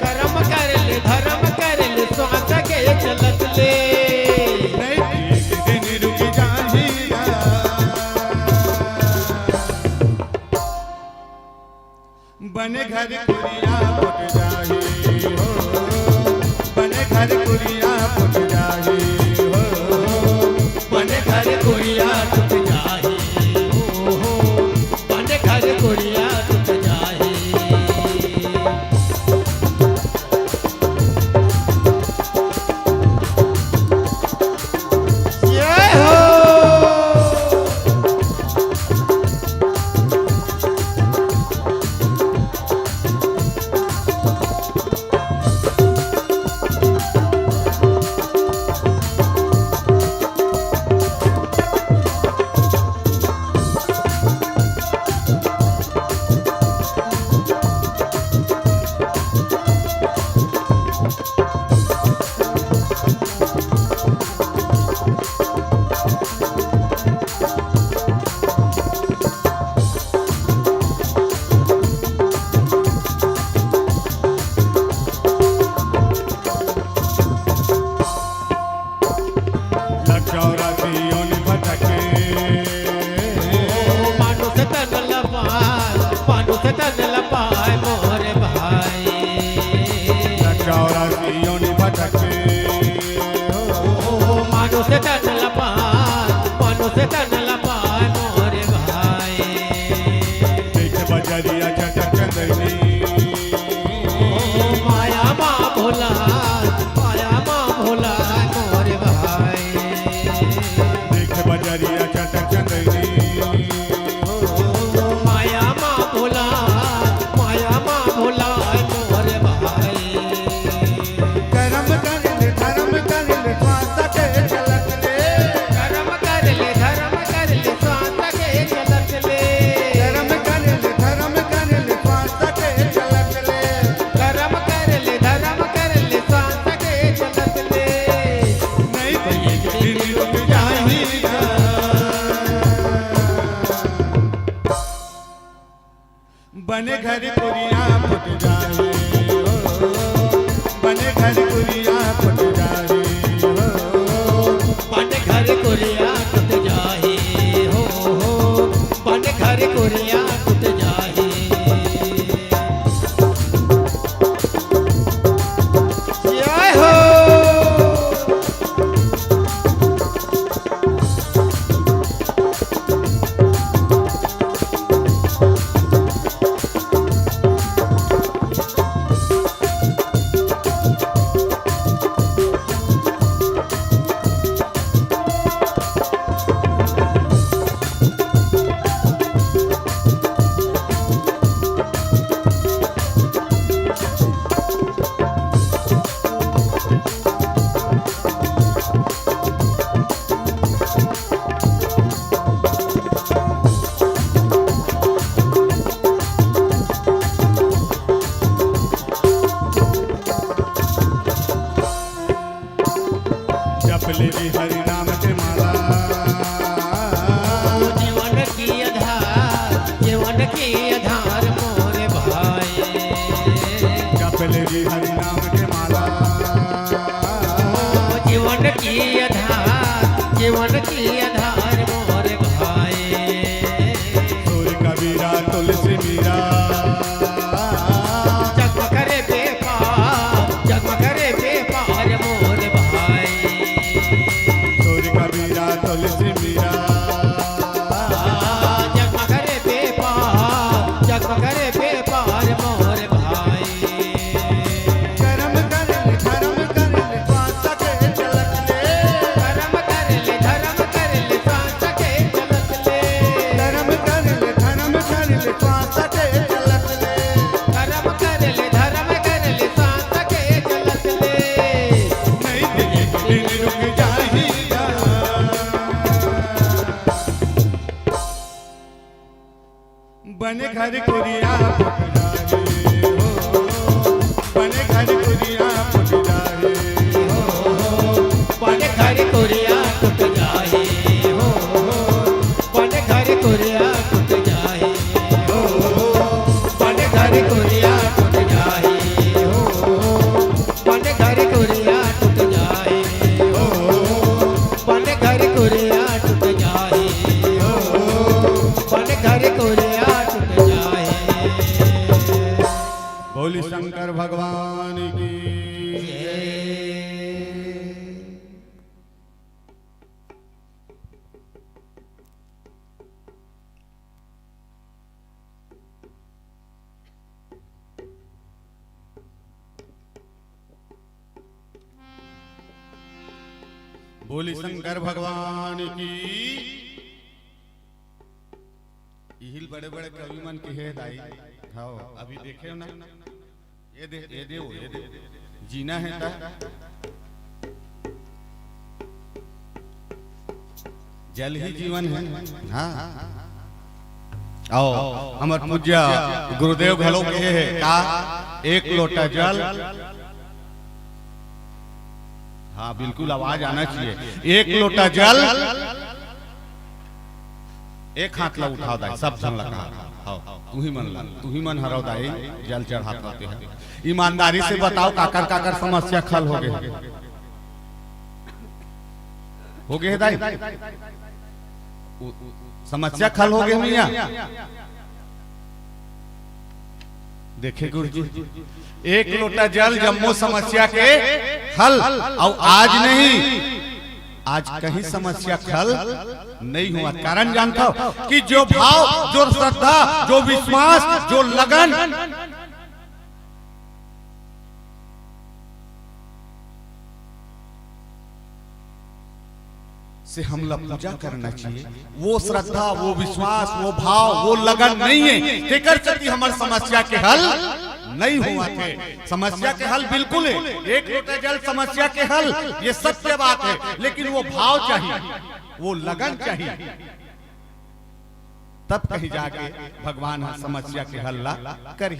करम कर ले, धरम कर ले, श्वास के चलत ले। नहीं तो एक दिन रुक जाही गा। बने घर कुरिया फुट जाही हो, बने घर कुरिया फुट जाही हो। बने घर कुरिया फुट जाही हो, बने घर कुरिया फुट जाही। जय हो। लचौरा सियोन भटके। ओ मानुष तन ल पाय, मानुष तन ल पाय मोर भाई। लचौरा सियोन भटके। ओ मानुष तन ल पाय, मानुष तन ल पाय मोर भाई। देख बजरिया चटक चंदनी। ओ माया मा भोला, माया मा भोला मोर भाई। देख बजरिया चटक चंदनी। ओ माया मा भोला, माया मा भोला मोर भाई। करम कर ले, धरम कर ले, श्वास के चलत ले। करम कर ले, धरम कर ले, श्वास के चलत ले। करम कर ले, धरम कर ले, श्वास के चलत ले। करम कर ले, धरम कर ले, श्वास के चलत ले। नहीं तो एक दिन रुक जाही गा। बने घर कुरिया फुट जाही हो, बने घर कुरिया फुट जाही हो। बने घर कुरिया फुट जाही हो, बने घर कुरिया फुट जाही। जय हो। जप ले रे हरि नाम के माला। ओ जीवन की आधार, जीवन की आधार मोरे भाई। जप ले रे हरि नाम के माला। ओ जीवन की आधार, जीवन की आधार मोरे भाई। सूर कबीरा तुलसी मीरा। जगमग करे बेपार, जगमग करे बेपार मोर भाई। सूर कबीरा तुलसी मीरा। जगमग करे बेपार, जगमग करे बेपार मोर भाई। करम कर ले, धरम कर ले, श्वास के चलत ले। करम कर ले, धरम कर ले, श्वास के चलत ले। करम कर ले, धरम कर ले, श्वास के चलत ले। करम कर ले, धरम कर ले, श्वास के चलत ले। नहीं दिए दिन रुक जाही। बने घर कुरिया फुट जाए हो, बने घर कुरिया फुट जाए हो, बने घर कुरिया टूट जाए हो, बने घर कुरिया टूट जाए हो, बने घर कुरिया टूट जाए हो, बने घर कुरिया टूट जाए हो, बने घर कुरिया टूट जाए हो, बने घर कुरिया टूट जाए। बोली शंकर भगवान की जय। बोली शंकर भगवान की। इहिल बड़े बड़े कवि मन के हे दाई। हाँ, अभी देखे हो ना, ये दे, ये दे, वो, ये दे। जीना है ता जल ही जीवन है। हाँ। आओ, हमर पूज्य गुरुदेव घलो कहे हे का, एक लोटा जल। हाँ, बिल्कुल आवाज आना चाहिए। एक लोटा जल, एक हाथ ला उठाओ दाई, सब झन ला कहा। हाँ, तुही मन ला, तुही मन हरव दाई, जल चढ़ात रहते हैं। ईमानदारी से बताओ, काकर काकर समस्या खल हो गए? हो गए दाई? उ-, समस्या खल हो गए भैया? देखे गुरु जी, एक लोटा जल जम्मो समस्या के हल। अउ आज नहीं, आज कहीं समस्या खल नहीं हुआ। कारण जानता हो कि जो भाव, जो श्रद्धा, जो विश्वास, जो लगन से हमला पूजा करना चाहिए, वो श्रद्धा, वो विश्वास, वो भाव, वो लगन नहीं है, तेकर चलते हमर समस्या के हल नहीं हुआ थे। समस्या के हल बिल्कुल है, एक लोटा जल समस्या के हल, ये सत्य बात है, लेकिन वो भाव चाहिए, वो लगन चाहिए। तब कहीं जाके भगवान ह समस्या के हल ला करही।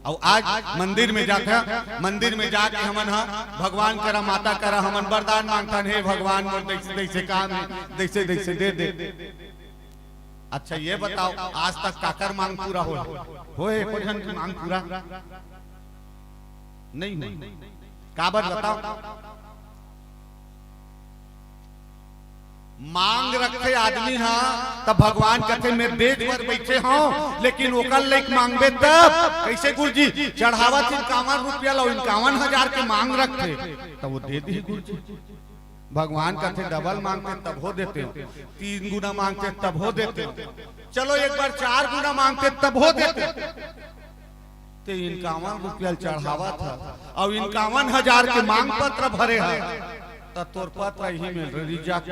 अउ आज मंदिर में जाथन, मंदिर में जाके हमन ह भगवान करा, माता करा हमन वरदान मांगथन, "हे भगवान, मोर जैसे जैसे काम हे, जैसे जैसे दे दे।" अच्छा, ये बताओ, आज तक काकर मांग पूरा होय? होय एको झन के मांग पूरा? नहीं होय। काबर बताओ? मांग रखथे आदमी ह, त भगवान कथे, "मैं देत बर बइठे हंव, लेकिन ओकर लइक मांगबे तब।" कइसे गुरुजी? चढ़ावत इंकावन रुपया ल, इंकावन हजार के मांग रखथे, त वो दे दिही गुरुजी। भगवान कथे, "डबल मांगते तभो देते हो, तीन गुना मांगते तभो देते हो, चलो एक बार चार गुना मांगते तभो देते हो।" ते इंकावन रुपया चढ़ावत ह, अउ इंकावन हजार के मांग पत्र भरे ह, त तोर पत्र इही में रिजेक्ट।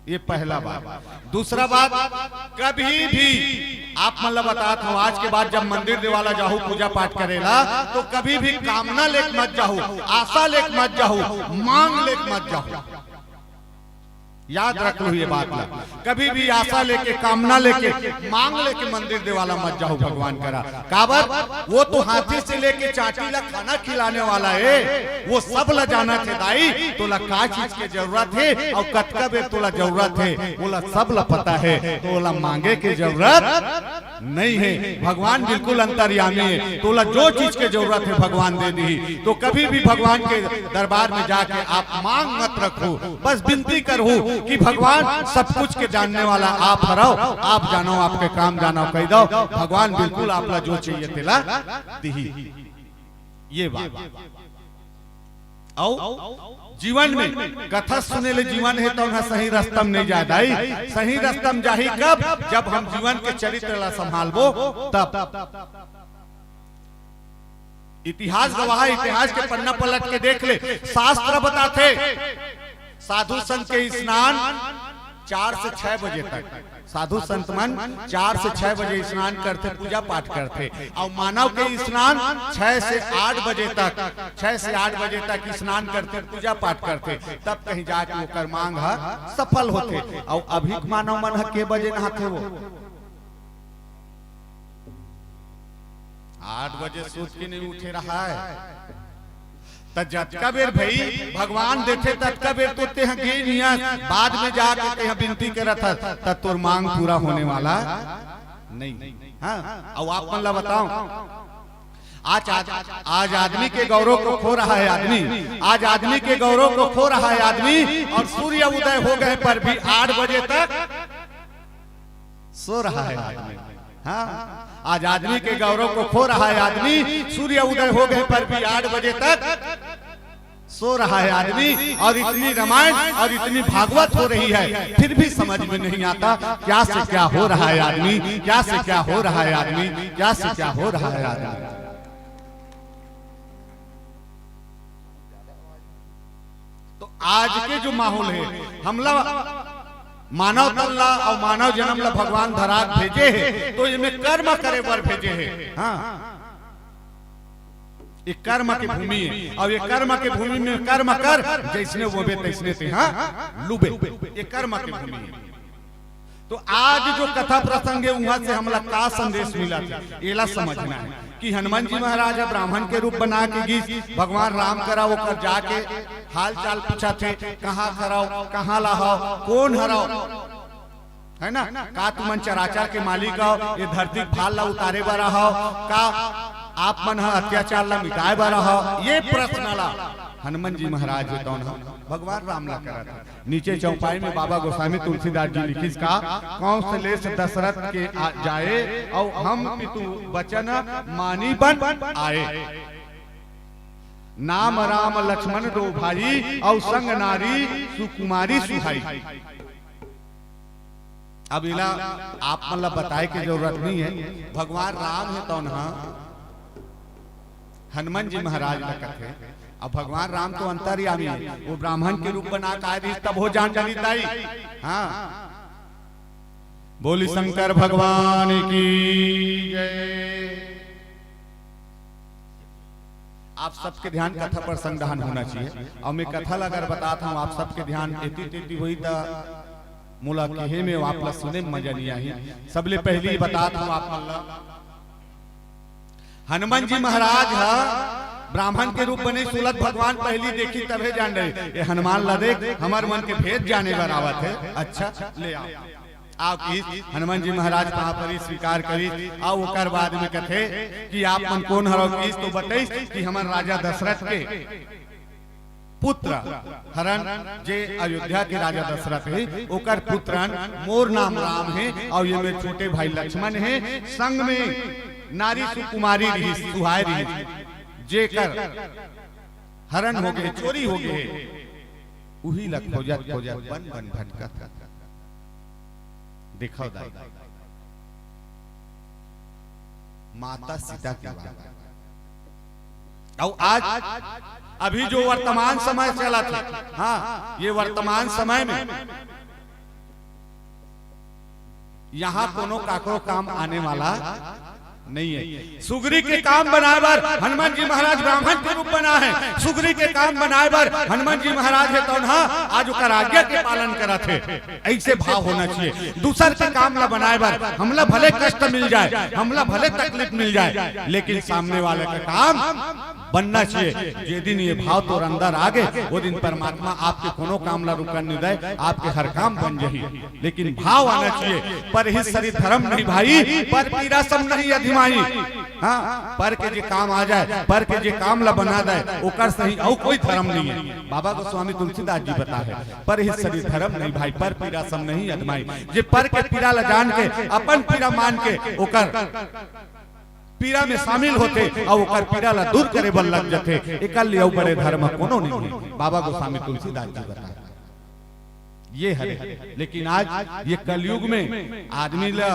ये पहला बात। दूसरा बात, कभी भी आप मन ल बतात हंव, आज के बाद जब मंदिर देवाला जाहू, पूजा पाठ करेला, तो कभी भी कामना लेके मत जाहू, आशा लेके मत जाहू, मांग लेके मत जाहू। याद रख लो ये बात ला। कभी भी आशा लेके, कामना लेके, मांग लेके मंदिर देवाला मत जाओ भगवान करा। काबर? वो तो हाथी से लेके चांटी ला खाना खिलाने वाला है। वो सब ला जानत हे दाई, तोला का चीज के जरूरत हे अउ कतका बेर तोला जरूरत हे, ओला सब ला पता हे। तो ओला मांगे के जरूरत नहीं है। भगवान बिल्कुल अंतर्यामी है। तोला जो चीज के जरूरत है, भगवान दे दी। तो कभी भी भगवान के दरबार में जाके आप मांग मत रखो, बस विनती करहू कि भगवान सब कुछ के जानने वाला आप हरव, आप जानो, आपके काम जानो, कह दो, भगवान बिल्कुल आप ला जो चाहिए तेला दिही। ये बात। अउ जीवन में कथा सुने ले जीवन हे, तो उन्हें सही रस्ता में नहीं जाए दाई। सही रस्ता में जाही कब? जब हम जीवन के चरित्र ला संभालबो तब। इतिहास गवाह, इतिहास के पन्ना पलट के देख ले, शास्त्र बताथे, साधु संत के स्नान चार से छह बजे तक, साधु संत मन चार से छह बजे स्नान करथे, पूजा पाठ करथे, अउ मानव के स्नान छह से आठ बजे तक, छह से आठ बजे तक स्नान करथे, पूजा पाठ करथे, तब कहीं जाके ओकर मांग ह सफल होथे। अउ अभी के मानव मन ह के बजे नहाथे वो? आठ बजे सूत के नहीं उठे रहा है। त जतका बेर भई भगवान देथे, ततका बेर तो तेह गे निया, बाद में जाके तेह विनती करत हस, त तोर मांग पूरा होने वाला नहीं। हाँ, अउ आप मन ला बताओ, आज, आज, आज आदमी के गौरव को खो रहा है आदमी, आज आदमी के गौरव को खो रहा है आदमी, और सूर्य उदय हो गए पर भी आठ बजे तक सो रहा है आदमी। हाँ, आज आदमी के गौरव को खो रहा है आदमी, सूर्य उदय हो गए पर भी आठ बजे तक सो रहा है आदमी। और इतनी रामायण और इतनी भागवत हो रही है, फिर भी समझ में नहीं आता क्या से क्या हो रहा है आदमी, क्या से क्या हो रहा है आदमी, क्या से क्या हो रहा है आदमी। तो आज के जो माहौल है, हमला मानव तन ला अउ मानव जन्म ला भगवान धरा के भेजे हे, तो एमे कर्म करे बर भेजे हे। हाँ, ये कर्म के भूमि है, अउ ये कर्म के भूमि में कर्म कर, जैसने बोबे तैसने तेहा लुबे। ये कर्म के भूमि है। तो आज जो कथा प्रसंग है, वहां से हमला का संदेश मिला था, एला समझना है कि हनुमान जी महाराज ह ब्राह्मण के रूप बना के गिस, भगवान राम करा ओकर जाके हाल चाल पूछा थे, कहाँ खराव, कहाँ ला हव, कौन हराव, है ना? का तुमन चराचर के मालिक हव, ये धरती के भार ला उतारे बर हव, का आप मन ह अत्याचार ला मिटाए बर हव? ये प्रश्न ला हनुमान जी महाराज हे तौन ह भगवान राम ला करत हे। नीचे चौपाई में बाबा गोस्वामी तुलसीदास जी लिखिस का, कौशलेश दशरथ के आ जाए, अउ हम पितु वचन मानी बन आए। नाम राम लक्ष्मण दो भाई, अउ संग नारी सुकुमारी सुहाई। अब इला आप मन ला बताए के जरूरत नहीं है, भगवान राम हे तौन ह हनुमान जी महाराज ला कथे। अब भगवान राम तो अंतर्यामी है, वो ब्राह्मण के रूप बना के आए रहिस, तब हो जान जानी ताई। हाँ, बोली शंकर भगवान की जय। आप सबके ध्यान कथा प्रसंग डहान होना चाहिए। अउ मैं कथा ला अगर बतात हूँ, आप सबके ध्यान एती तेती होई त मोला कहे में आप ला सुने में मजा नहीं आही। सबले पहली बतात हूँ आप मन ला, हनुमान जी महाराज ह ब्राह्मण के रूप बने, सुलत भगवान पहली देखी तभे जान रहे, ये हनुमान ला देख, हमर मन के भेद जाने बर आवत है। अच्छा, ले आओ। आओ किस, हनुमान जी महाराज कहाँ पर ही स्वीकार करी। आओ ओकर बाद में कथे कि आप मन कौन हरव किस, तो बताइस कि हमर राजा दशरथ के पुत्र हरन, जे अयोध्या के राजा दशरथ हे, ओकर पुत्रन, मोर नाम राम हे, अउ ये मेर छोटे भाई लक्ष्मण हे, संग में नारी सुकुमारी रिहिस, सुहाय रिहिस, जेकर हरन हो गे, चोरी हो गे, उही ल खोजत खोजत बन बन भटकत। देखो दाई, माता सीता के बात। अउ आज अभी जो वर्तमान समय चलत हे, हाँ, ये वर्तमान समय में यहाँ कोनो काकरो काम आने वाला नहीं है। सुगरी के काम बनाए बर हनुमान जी महाराज ब्राह्मण के रूप बना है। सुगरी के काम बनाए बर हनुमान जी महाराज हे, तौन हा आज ओकर आज्ञा के पालन करत हे। ऐसे भाव होना चाहिए। दूसर के काम ला बनाए बर हमला भले कष्ट मिल जाए, हमला भले तकलीफ मिल जाए, लेकिन सामने वाले का काम बनना चाहिए। जे दिन ये भाव तोर अंदर आ गे, वो दिन परमात्मा आपके कोनो काम ला रुकन नहीं दे, आपके हर काम बन जाही। लेकिन भाव आना चाहिए, परहित सरित धरम नहीं भाई, पर पीरा सम नहीं अधिमाही। हाँ, पर के जे काम आ जाए, पर के जे काम ला बना दे, ओकर सही अउ कोई धरम नहीं है। बाबा गोस्वामी तुलसीदास जी बताए हे, परहित सरित धरम नहीं भाई, पर पीरा सम नहीं अधिमाही। जे पर के पीरा ला जान के, अपन पीरा मान के, ओकर पीरा में शामिल होथे अउ ओकर पीरा ला दूर करे बर लग जथे, एकर ले अउ बड़े धरम कोनो नहीं है। बाबा गोस्वामी तुलसीदास जी बताए हे। ये हरे। लेकिन आज ये कलयुग में आदमी ला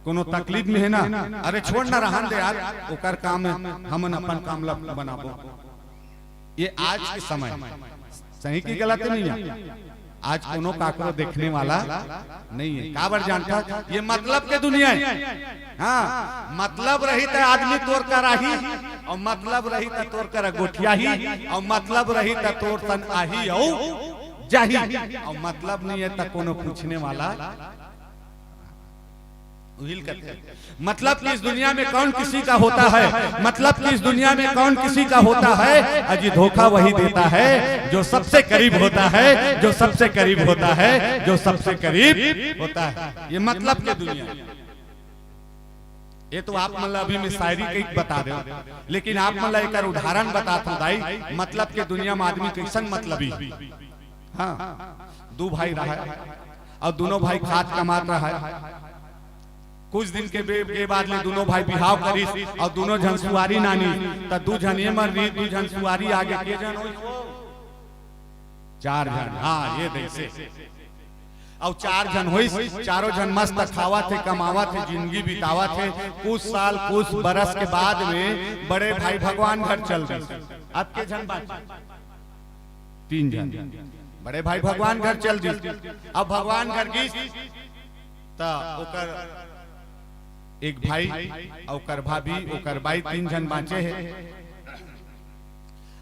कोनो तकलीफ में हे ना, अरे छोड़ ना, रहन दे यार, ओकर काम हे, हमन अपन काम ला बनाबो। ये आज के समय सही की गलत नहीं है। आज कोनो काकरो देखने वाला नहीं है। काबर जानता, ये मतलब के दुनिया है। हाँ, मतलब रही त आदमी तोर कर आही, अउ मतलब रही त तोर कर गोठियाही, अउ मतलब रही त तोर सन आही अउ जाही, अउ मतलब नहीं है त कोनो पूछने वाला। उहिल कथे। मतलब कि इस दुनिया में कौन किसी का होता है, मतलब कि इस दुनिया में कौन किसी का होता है, अजी धोखा वही देता है जो सबसे करीब होता है, जो सबसे करीब होता है, जो सबसे करीब होता है। ये मतलब के दुनिया। ये तो आप मन ला अभी मैं शायरी कही बता दे, लेकिन आप मन ला एकर उदाहरण बतात हूँ दाई, मतलब के दुनिया में आदमी कैसन मतलबी। हाँ, दू भाई रहा है अउ दोनों भाई खात कमात रहा है। कुछ दिन के बे-, के बाद ले दोनों भाई बिहाव करिस अउ दोनों झन सुवारी नानी, त दू झन ये मन रही, दू झन सुवारी आगे के झन होइस? चार झन। हाँ, ये दइसे। अउ चार झन होइस, चारों झन मस्त खावत हे, कमावत हे, जिंदगी बितावत हे। कुछ साल, कुछ बरस के बाद में बड़े भाई भगवान घर चल दिस। अब के झन बाँचे? तीन झन। बड़े भाई भगवान घर चल दिस। अब भगवान घर गिस, त ओकर एक भाई, ओकर भाभी, ओकर बाई, तीन झन बाँचे हे।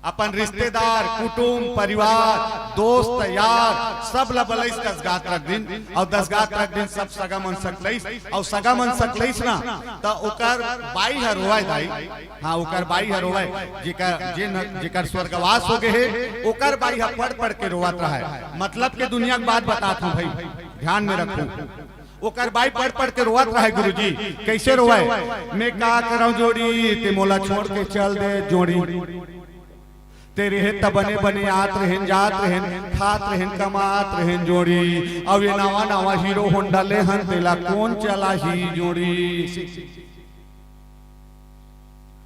अपन रिश्तेदार, कुटुम, परिवार, दोस्त, यार, सब ला बलइस दस गात रख दिन, अउ दस गात रख दिन सब सगा मन सकलइस, अउ सगा मन सकलइस ना, त ओकर बाई ह रोवय दाई। हाँ, ओकर बाई ह रोवय, जेकर, जे न, जेकर स्वर्गवास हो गे हे, ओकर बाई ह पढ़ पढ़ के रोवत रहय। मतलब के दुनिया के बात बतात हूँ भाई, ध्यान में रखू। ओकर बाई पढ़ पढ़ के रोवत रहय गुरुजी। कैसे रोवय? मैं का करंव जोड़ी, ते मोला छोड़ के चल दे जोड़ी। ते रेहे त बने बने आत रहेन, जात रहेन, खात रहेन, कमात रहेन जोड़ी। अउ ये नवा नवा हीरो होंडा ले हन, तेला कोन चलाही जोड़ी।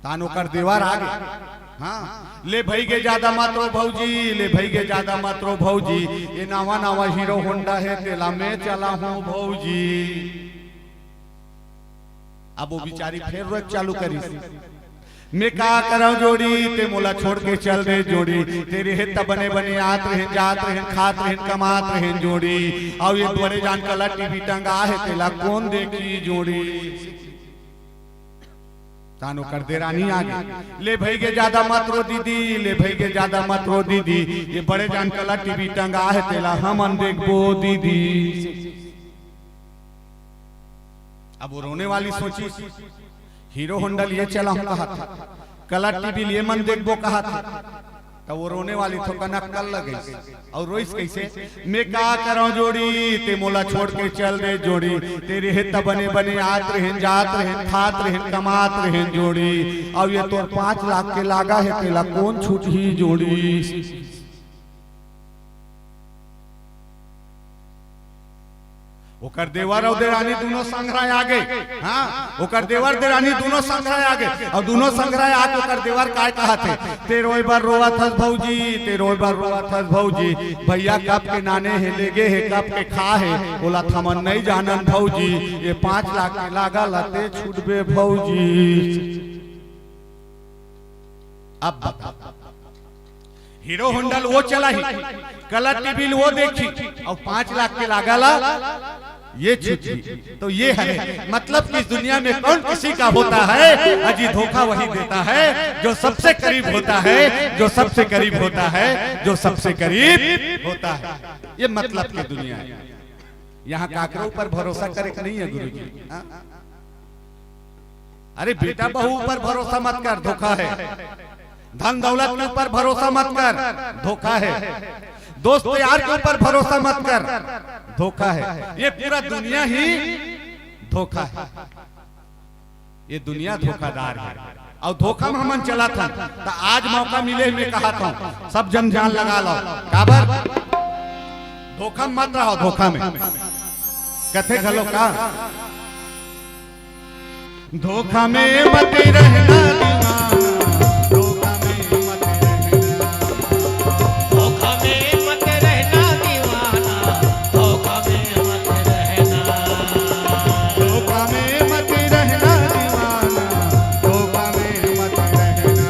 तान ओकर देवर आगे। हाँ, ले भई गे जादा मत रो भौजी, ले भई गे जादा मत रो भौजी, ये नवा नवा हीरो होंडा हे, तेला मैं चलाहूँ भौजी। अब वो बिचारी फेर रोए चालू करिस, मैं का करंव जोड़ी, ते मोला छोड़ के चल दे जोड़ी, ते रेहे त बने बने आत रहेन, जात रहेन, खात रहेन, कमात रहेन जोड़ी। अउ ये बड़े जान कलर टीवी टंगा हे, तेला कोन देखी जोड़ी। तान ओकर देरानी आगे, ले भई गे जादा मत रो दीदी, ले भई गे जादा मत रो दीदी, ये बड़े जान कलर टीवी टंगा हे, तेला हमन देखबो दीदी। अब वो रोने वाली सोचिस, हीरो होंडा ले चलाहूँ कहत हे, कलर टीवी ले मन देखबो कहत हे, त वो रोने वाली थोकन अक्कल लग गइस अउ रोइस कैसे, मैं का करंव जोड़ी, ते मोला छोड़ के चल दे जोड़ी, ते रेहे त बने बने आत रहेन, जात रहेन, खात रहेन, कमात रहेन जोड़ी। अउ ये तोर पाँच लाख के लागा हे, तेला कोन छूटही जोड़ी। ओकर देवर अउ देरानी दूनों संघरा आगे। हाँ, ओकर देवर देरानी दूनों संघरा आगे। अउ दूनों संघरा आके ओकर देवर काय कहत हे, ते रोए बर रोवत हस भौजी, ते रोए बर रोवत हस भौजी। भैया कब के नाने हे, लेगे हे कब के खा हे, ओला थमन नइ जानन भौजी। ये पाँच लाख के लागा ला ते छूटबे भौजी। अब बता, हीरो होंडा ल वो चलाही, कलर टीवी ल वो देखी, अउ पाँच लाख के लागा ला ये छुट्टी तो ये है, मतलब कि इस दुनिया में कौन किसी का होता है? अजी, धोखा वही देता है जो सबसे करीब होता है, जो सबसे करीब होता है, जो सबसे करीब होता है। ये मतलब की दुनिया है। यहाँ काकरो ऊपर भरोसा करे के नहीं है, गुरुजी। हाँ? अरे, बेटा बहू ऊपर भरोसा मत कर, धोखा है। धन दौलत के ऊपर भरोसा मत कर, धोखा है। दोस्त यार के ऊपर भरोसा मत कर, धोखा है। ये पूरा दुनिया ही धोखा है। ये दुनिया धोखादार है। अउ धोखा में हमन चलत हन, त आज मौका मिले, मैं कहत हंव, सब जन जान लगा लव। काबर? धोखा में मत रहव, धोखा में। कथे घलो का, धोखा में मत रहना दीवाना, धोखा में मत रहना। धोखा में मत रहना दीवाना, धोखा में मत रहना। धोखा में मत रहना दीवाना, धोखा में मत रहना।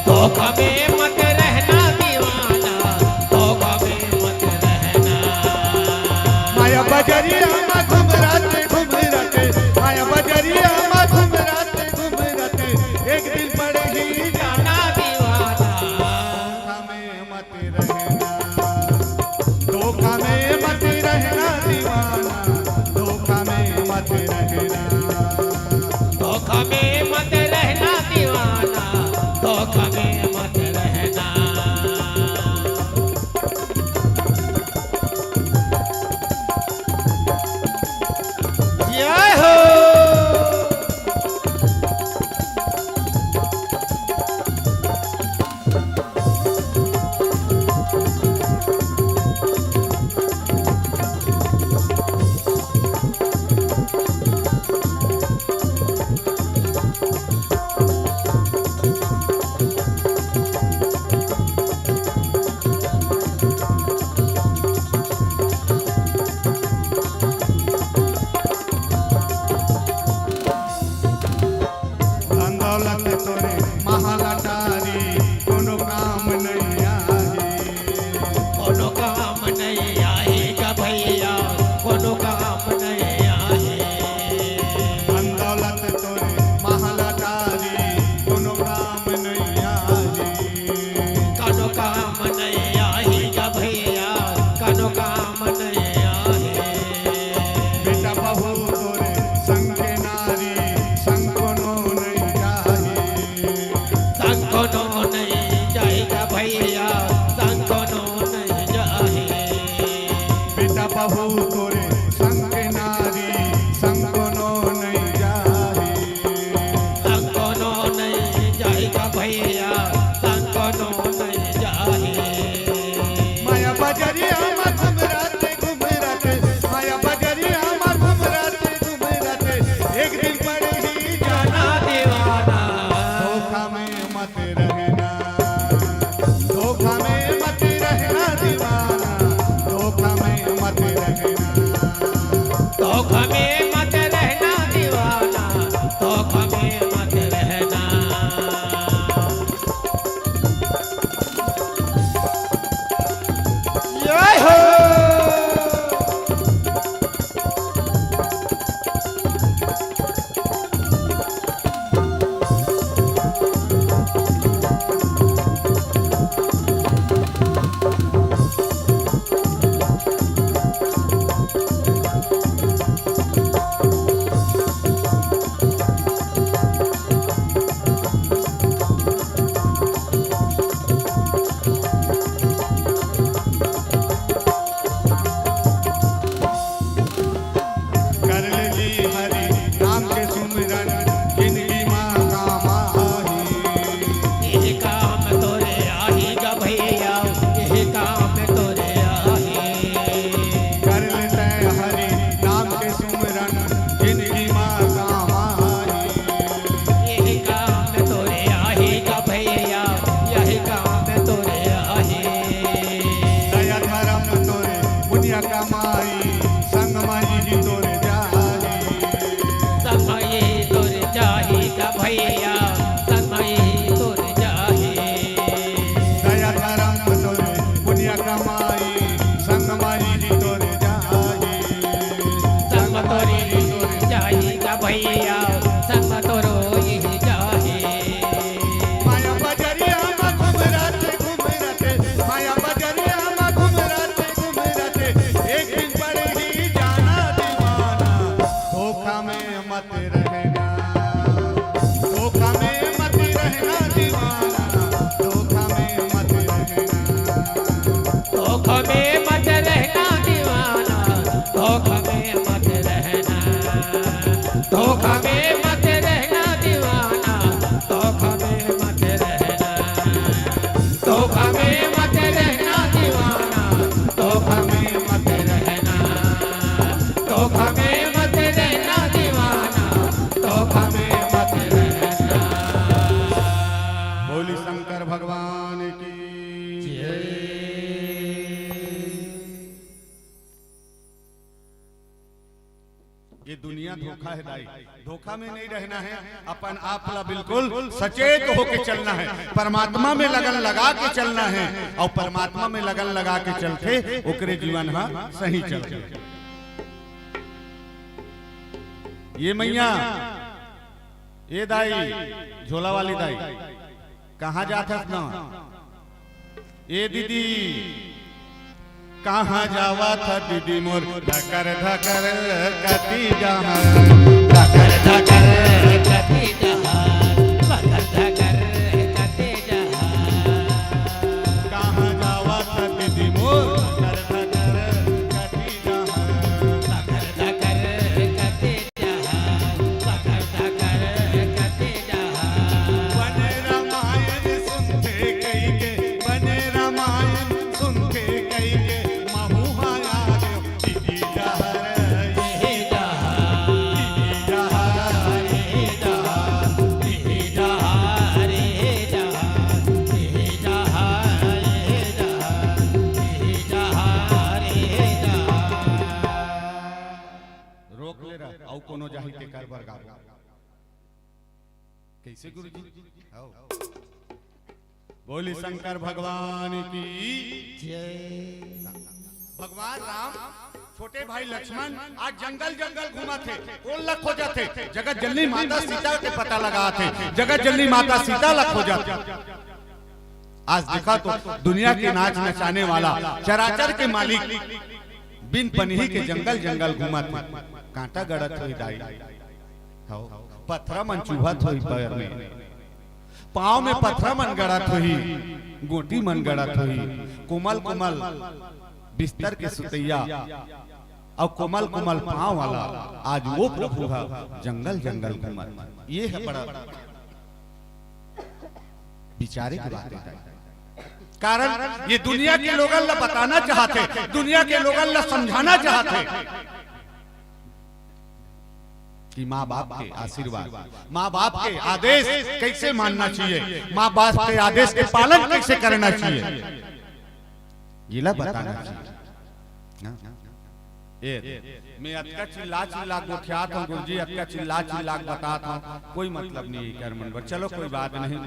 धोखा में मत रहना दीवाना, धोखा में मत रहना। माया बजरिया में घुमराते घुमराते, माया बजरिया में घुमराते घुमराते, एक दिन पड़ही जाना दीवाना। धोखा में मत रहना, धोखा में मत रहना दीवाना, धोखा में मत रहना। धोखा में मत रहना दीवाना, धोखा में मत रहना। जय हो। धन दौलत तोरे महल अटारी, कोनो काम नहीं आही। कोनो काम नहीं आही गा भैया, कोनो काम नहीं आही। धन दौलत तोरे महल अटारी, कोनो काम नहीं आही। कोनो काम नहीं आही गा भैया, कोनो काम नहीं आही। बेटा बहू तोरे संग के नारी, संग कोनो नहीं जाही। संग कोनो नहीं जाही गा भैया, संग कोनो नहीं जाही। बेटा बहू तोरे संग के नारी, संग कोनो नहीं जाही। संग कोनो नहीं जाही गा भैया, संग कोनो नहीं जाही। माया बजरिया में घुमराते घुमराते, माया बजरिया में घुमराते घुमराते, एक दिन पड़ही जाना दीवाना। धोखा में मत रहना, धोखा में मत रहना दीवाना, धोखा में मत रहना। धोखा में मत रहना दीवाना, धोखा में मत रहना। धोखा में मत रहना दीवाना, धोखा में मत रहना, धोखा में मत रहना दीवाना, धोखा में मत रहना, धोखा में मत रहना दीवाना, धोखा में मत रहना। बोली शंकर भगवान की। ये दुनिया धोखा हे दाई, धोखा में नहीं रहना है, अपन आप ला बिल्कुल सचेत होके चलना है, परमात्मा में लगन लगा के चलना है। और परमात्मा में लगन लगा के चलथे, ओकरे जीवन हा सही चलथे। ये मैया, ये दाई, झोला वाली दाई, कहाँ जात हस ना? ए दीदी, कहाँ जावत ह दीदी मोर? धकर धकर कति जहाँ, धकर धकर कति जहाँ, धकर धकर कति जहाँ। कहाँ जावत ह दीदी मोर? धकर धकर कति जहाँ, धकर धकर कति जहाँ, धकर धकर कति जहाँ। बने रामायण सुनथे कहिके, बने रामायण सुनथे कहिके, महू हा आ गेंव इही डहर, इही डहर, इही डहर, इही डहर, इही डहर, इही डहर, इही डहर, इही डहर, इही डहर, इही डहर। रोक ले रह, अउ कोनो जाही तेकर बर गाबो। कैसे गुरुजी? आओ। बोली शंकर भगवान की। जय। भगवान राम छोटे भाई लक्ष्मण आज जंगल जंगल घूमत हे, कोन ला खोजत हे? जगत जननी माता सीता के पता लगात हे, जगत जननी माता सीता ला खोजत हे। आज देखा तो दुनिया के नाच नचाने वाला, चराचर के मालिक बिन पनही के जंगल जंगल घूमत हे, कांटा गड़त होही दाई, हव, पथरा मन चुभत होही पैर में, पांव में पथरा मन गड़त होही, गोटी मन गड़त होही, कोमल कोमल बिस्तर के सुतैया अउ कोमल कोमल पांव वाला आज वो प्रभु ह जंगल जंगल घूमत। ये है बड़ा विचारे के बात हे। कारण ये दुनिया के लोगन ला बताना चाहथे, दुनिया के लोगन ला समझाना चाहथे कि माँ बाप के आशीर्वाद, माँ बाप के आदेश कैसे मानना चाहिए, माँ बाप के आदेश के पालन कैसे करना चाहिए, येला बताना चाहिए। हाँ? ए, मैं अतका चिल्ला चिल्ला गोठियात हंव गुरुजी, अतका चिल्ला चिल्ला के बतात हंव, कोई मतलब नहीं हे कर मन बर। चलो कोई बात नहीं।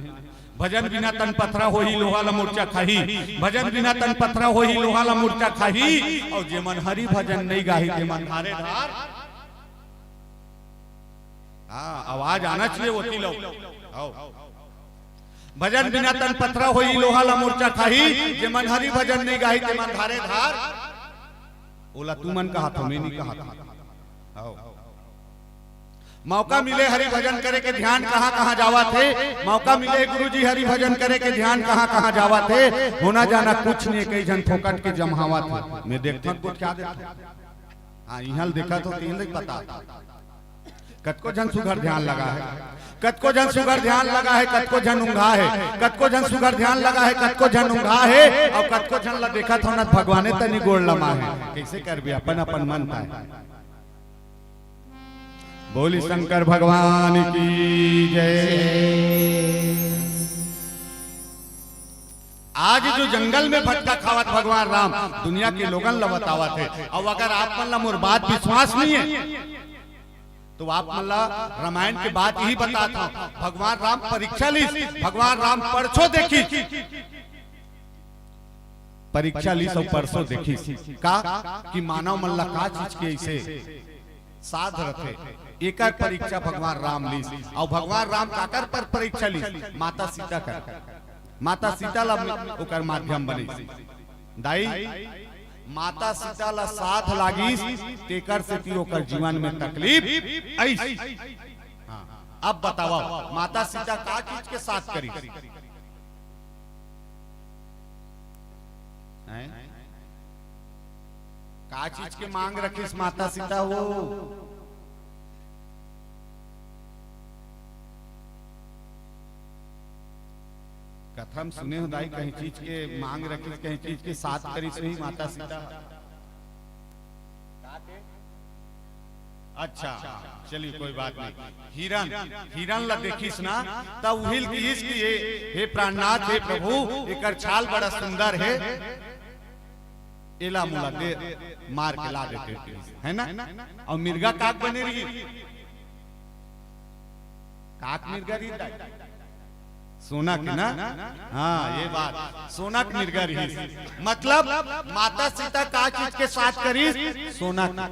भजन बिना तन पथरा होही, लोहा ला मुरचा खाही। भजन बिना तन पथरा होही, लोहा ला मुरचा खाही। अउ जे मन हरि भजन नहीं गाही, ते मन धारे धार। हाँ, आवाज आना चाहिए ओती लो। आओ। भजन बिना तन पथरा होही, लोहा ला मुरचा खाही। जे मन हरि भजन नहीं गाही, ते मन धारे धार। ओला तुमन कहत हव, मैं नहीं कहत हंव। आओ। मौका मिले हरि भजन करे के, ध्यान कहाँ कहाँ जावत हे। मौका मिले गुरुजी हरि भजन करे के, ध्यान कहाँ कहाँ जावत हे। होना जाना कुछ नहीं, कई झन फोकट के जमावत हे। मैं देखत हंव, गोठिया देत हंव। हाँ, इहाँ ल देखत हव, तेन ल पता। कतको झन सुघर ध्यान लगा हे, कतको झन सुघर ध्यान लगा हे, कतको झन ऊंघा हे, कतको झन सुघर ध्यान लगा हे, कतको झन ऊंघा हे, अउ कतको झन ला देखत हव ना, भगवाने तनी गोड़ लमा हे। कैसे करबे, अपन अपन मन पाए। बोली शंकर भगवान की जय। आज जो जंगल में भटका खावत भगवान राम दुनिया के लोगन ला बतावत हे, अउ अगर आप मन ला मोर बात विश्वास नहीं हे, तो आप मन ला रामायण के बात इही बतात हंव। भगवान राम परीक्षा लीस, भगवान राम परछो देखिस, परीक्षा लीस अउ परछो देखिस का कि मानव मन ला का चीज के अइसे साध रथे, एकर परीक्षा भगवान राम लीस। अउ भगवान राम काकर पर परीक्षा लीस? माता सीता कर। माता सीता ला ओकर माध्यम बनिस। दाई, माता सीता ला साध लागिस, तेकर सेती ओकर जीवन में तकलीफ आइस। हाँ, अब बतावव, माता सीता का चीज के साध करिस? हैं? का चीज के मांग रखिस माता सीता हो? कथा म सुने हो दाई, कहीं चीज के मांग रखिस, कहीं चीज के साथ करिस होही माता सीता। अच्छा, चलिए कोई बात नहीं। हिरन, हिरन ला देखिस ना, त उहिल किहिस कि ये, हे प्राणनाथ, हे प्रभु, एकर छाल बड़ा सुंदर हे, एला मोला दे, मार के ला देते, है ना? अउ मिर्गा काक बने रही, काक मिर्गा रही दाई। सोना के ना? हाँ, ये बात। सोना के मिर्गा रहिस। मतलब, माता सीता का चीज के साथ करिस? सोना के।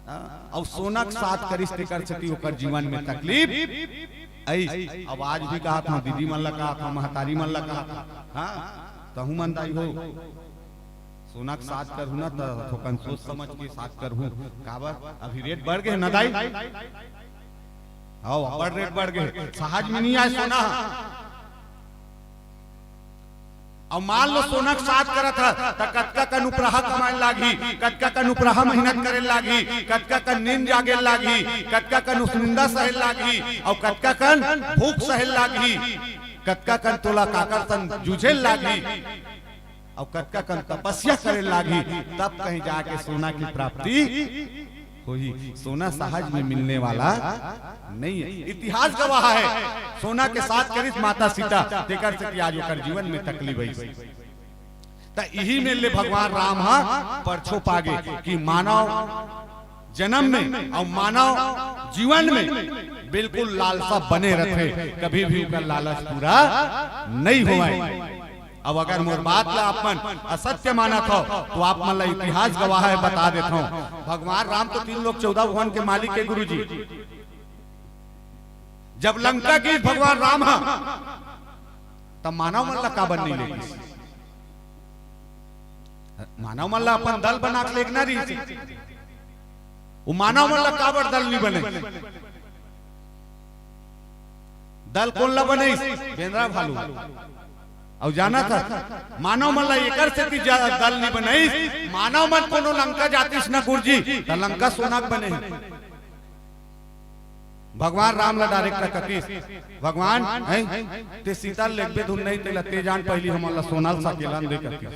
हाँ, अउ सोना के साथ करिस, तेकर सेती ओकर जीवन में तकलीफ आइस। अब आज भी कहत हंव, दीदी मन ला कहत हंव, महतारी मन ला कहत हंव। हाँ, तहू मन दाई हो। सोना के साथ करहू ना, त थोकन सोच समझ के साथ करहू। काबर? अभी रेट बढ़ गे ना दाई? हव, अब्बड़ रेट बढ़ गे, सहज में नहीं आय सोना। अउ मान लो सोना के साथ करत ह, त कतका कन उपराहा कमाए लागही, कतका कन उपराहा मेहनत करे लागही, कतका कन नींद जागे लागही, कतका कन उसनिंदा सहे लागही, अउ कतका कन भूख सहे लागही, कतका कन तोला काकर सन जूझे लागही। अउ कतका कन तपस्या करे लागही, तब कहीं जाके सोना की प्राप्ति होही। सोना सहज में मिलने वाला नहीं है। इतिहास गवाह है, सोना के साथ करिस माता सीता, तेकर सेती आज ओकर जीवन में तकलीफ आई। त इही में ले भगवान राम हा परछो पागे कि मानव जन्म में अउ मानव जीवन में बिल्कुल लालसा बने रथे, कभी भी ओकर लालच पूरा नहीं होवय। अब अगर मोर बात ला आप मन असत्य मानत हो, तो आप मन ला इतिहास गवाह है, बता देत हूँ। भगवान राम तो तीन लोक चौदह भुवन के मालिक है गुरुजी। जब लंका गिस भगवान राम हा, तब मानव मन ला काबर नहीं लेगिस? मानव मन ला अपन दल बना के लेगना रहिस। वो मानव मन ला काबर दल नहीं बने? दल कोन ला बनइस? बेंदरा भालू। अउ जानत हस, मानव मन ला एकर सेती जा-, दल नहीं बनइस, मानव मन कोनो लंका जातिस न गुरुजी, त लंका सोना के बने हे। भगवान राम ला direct कतिस, भगवान, हैं, ते सीता ल लेगबे धुन नहीं, तेला ते जान पहिली हमन ला सोना ल सकेला दे कतिस।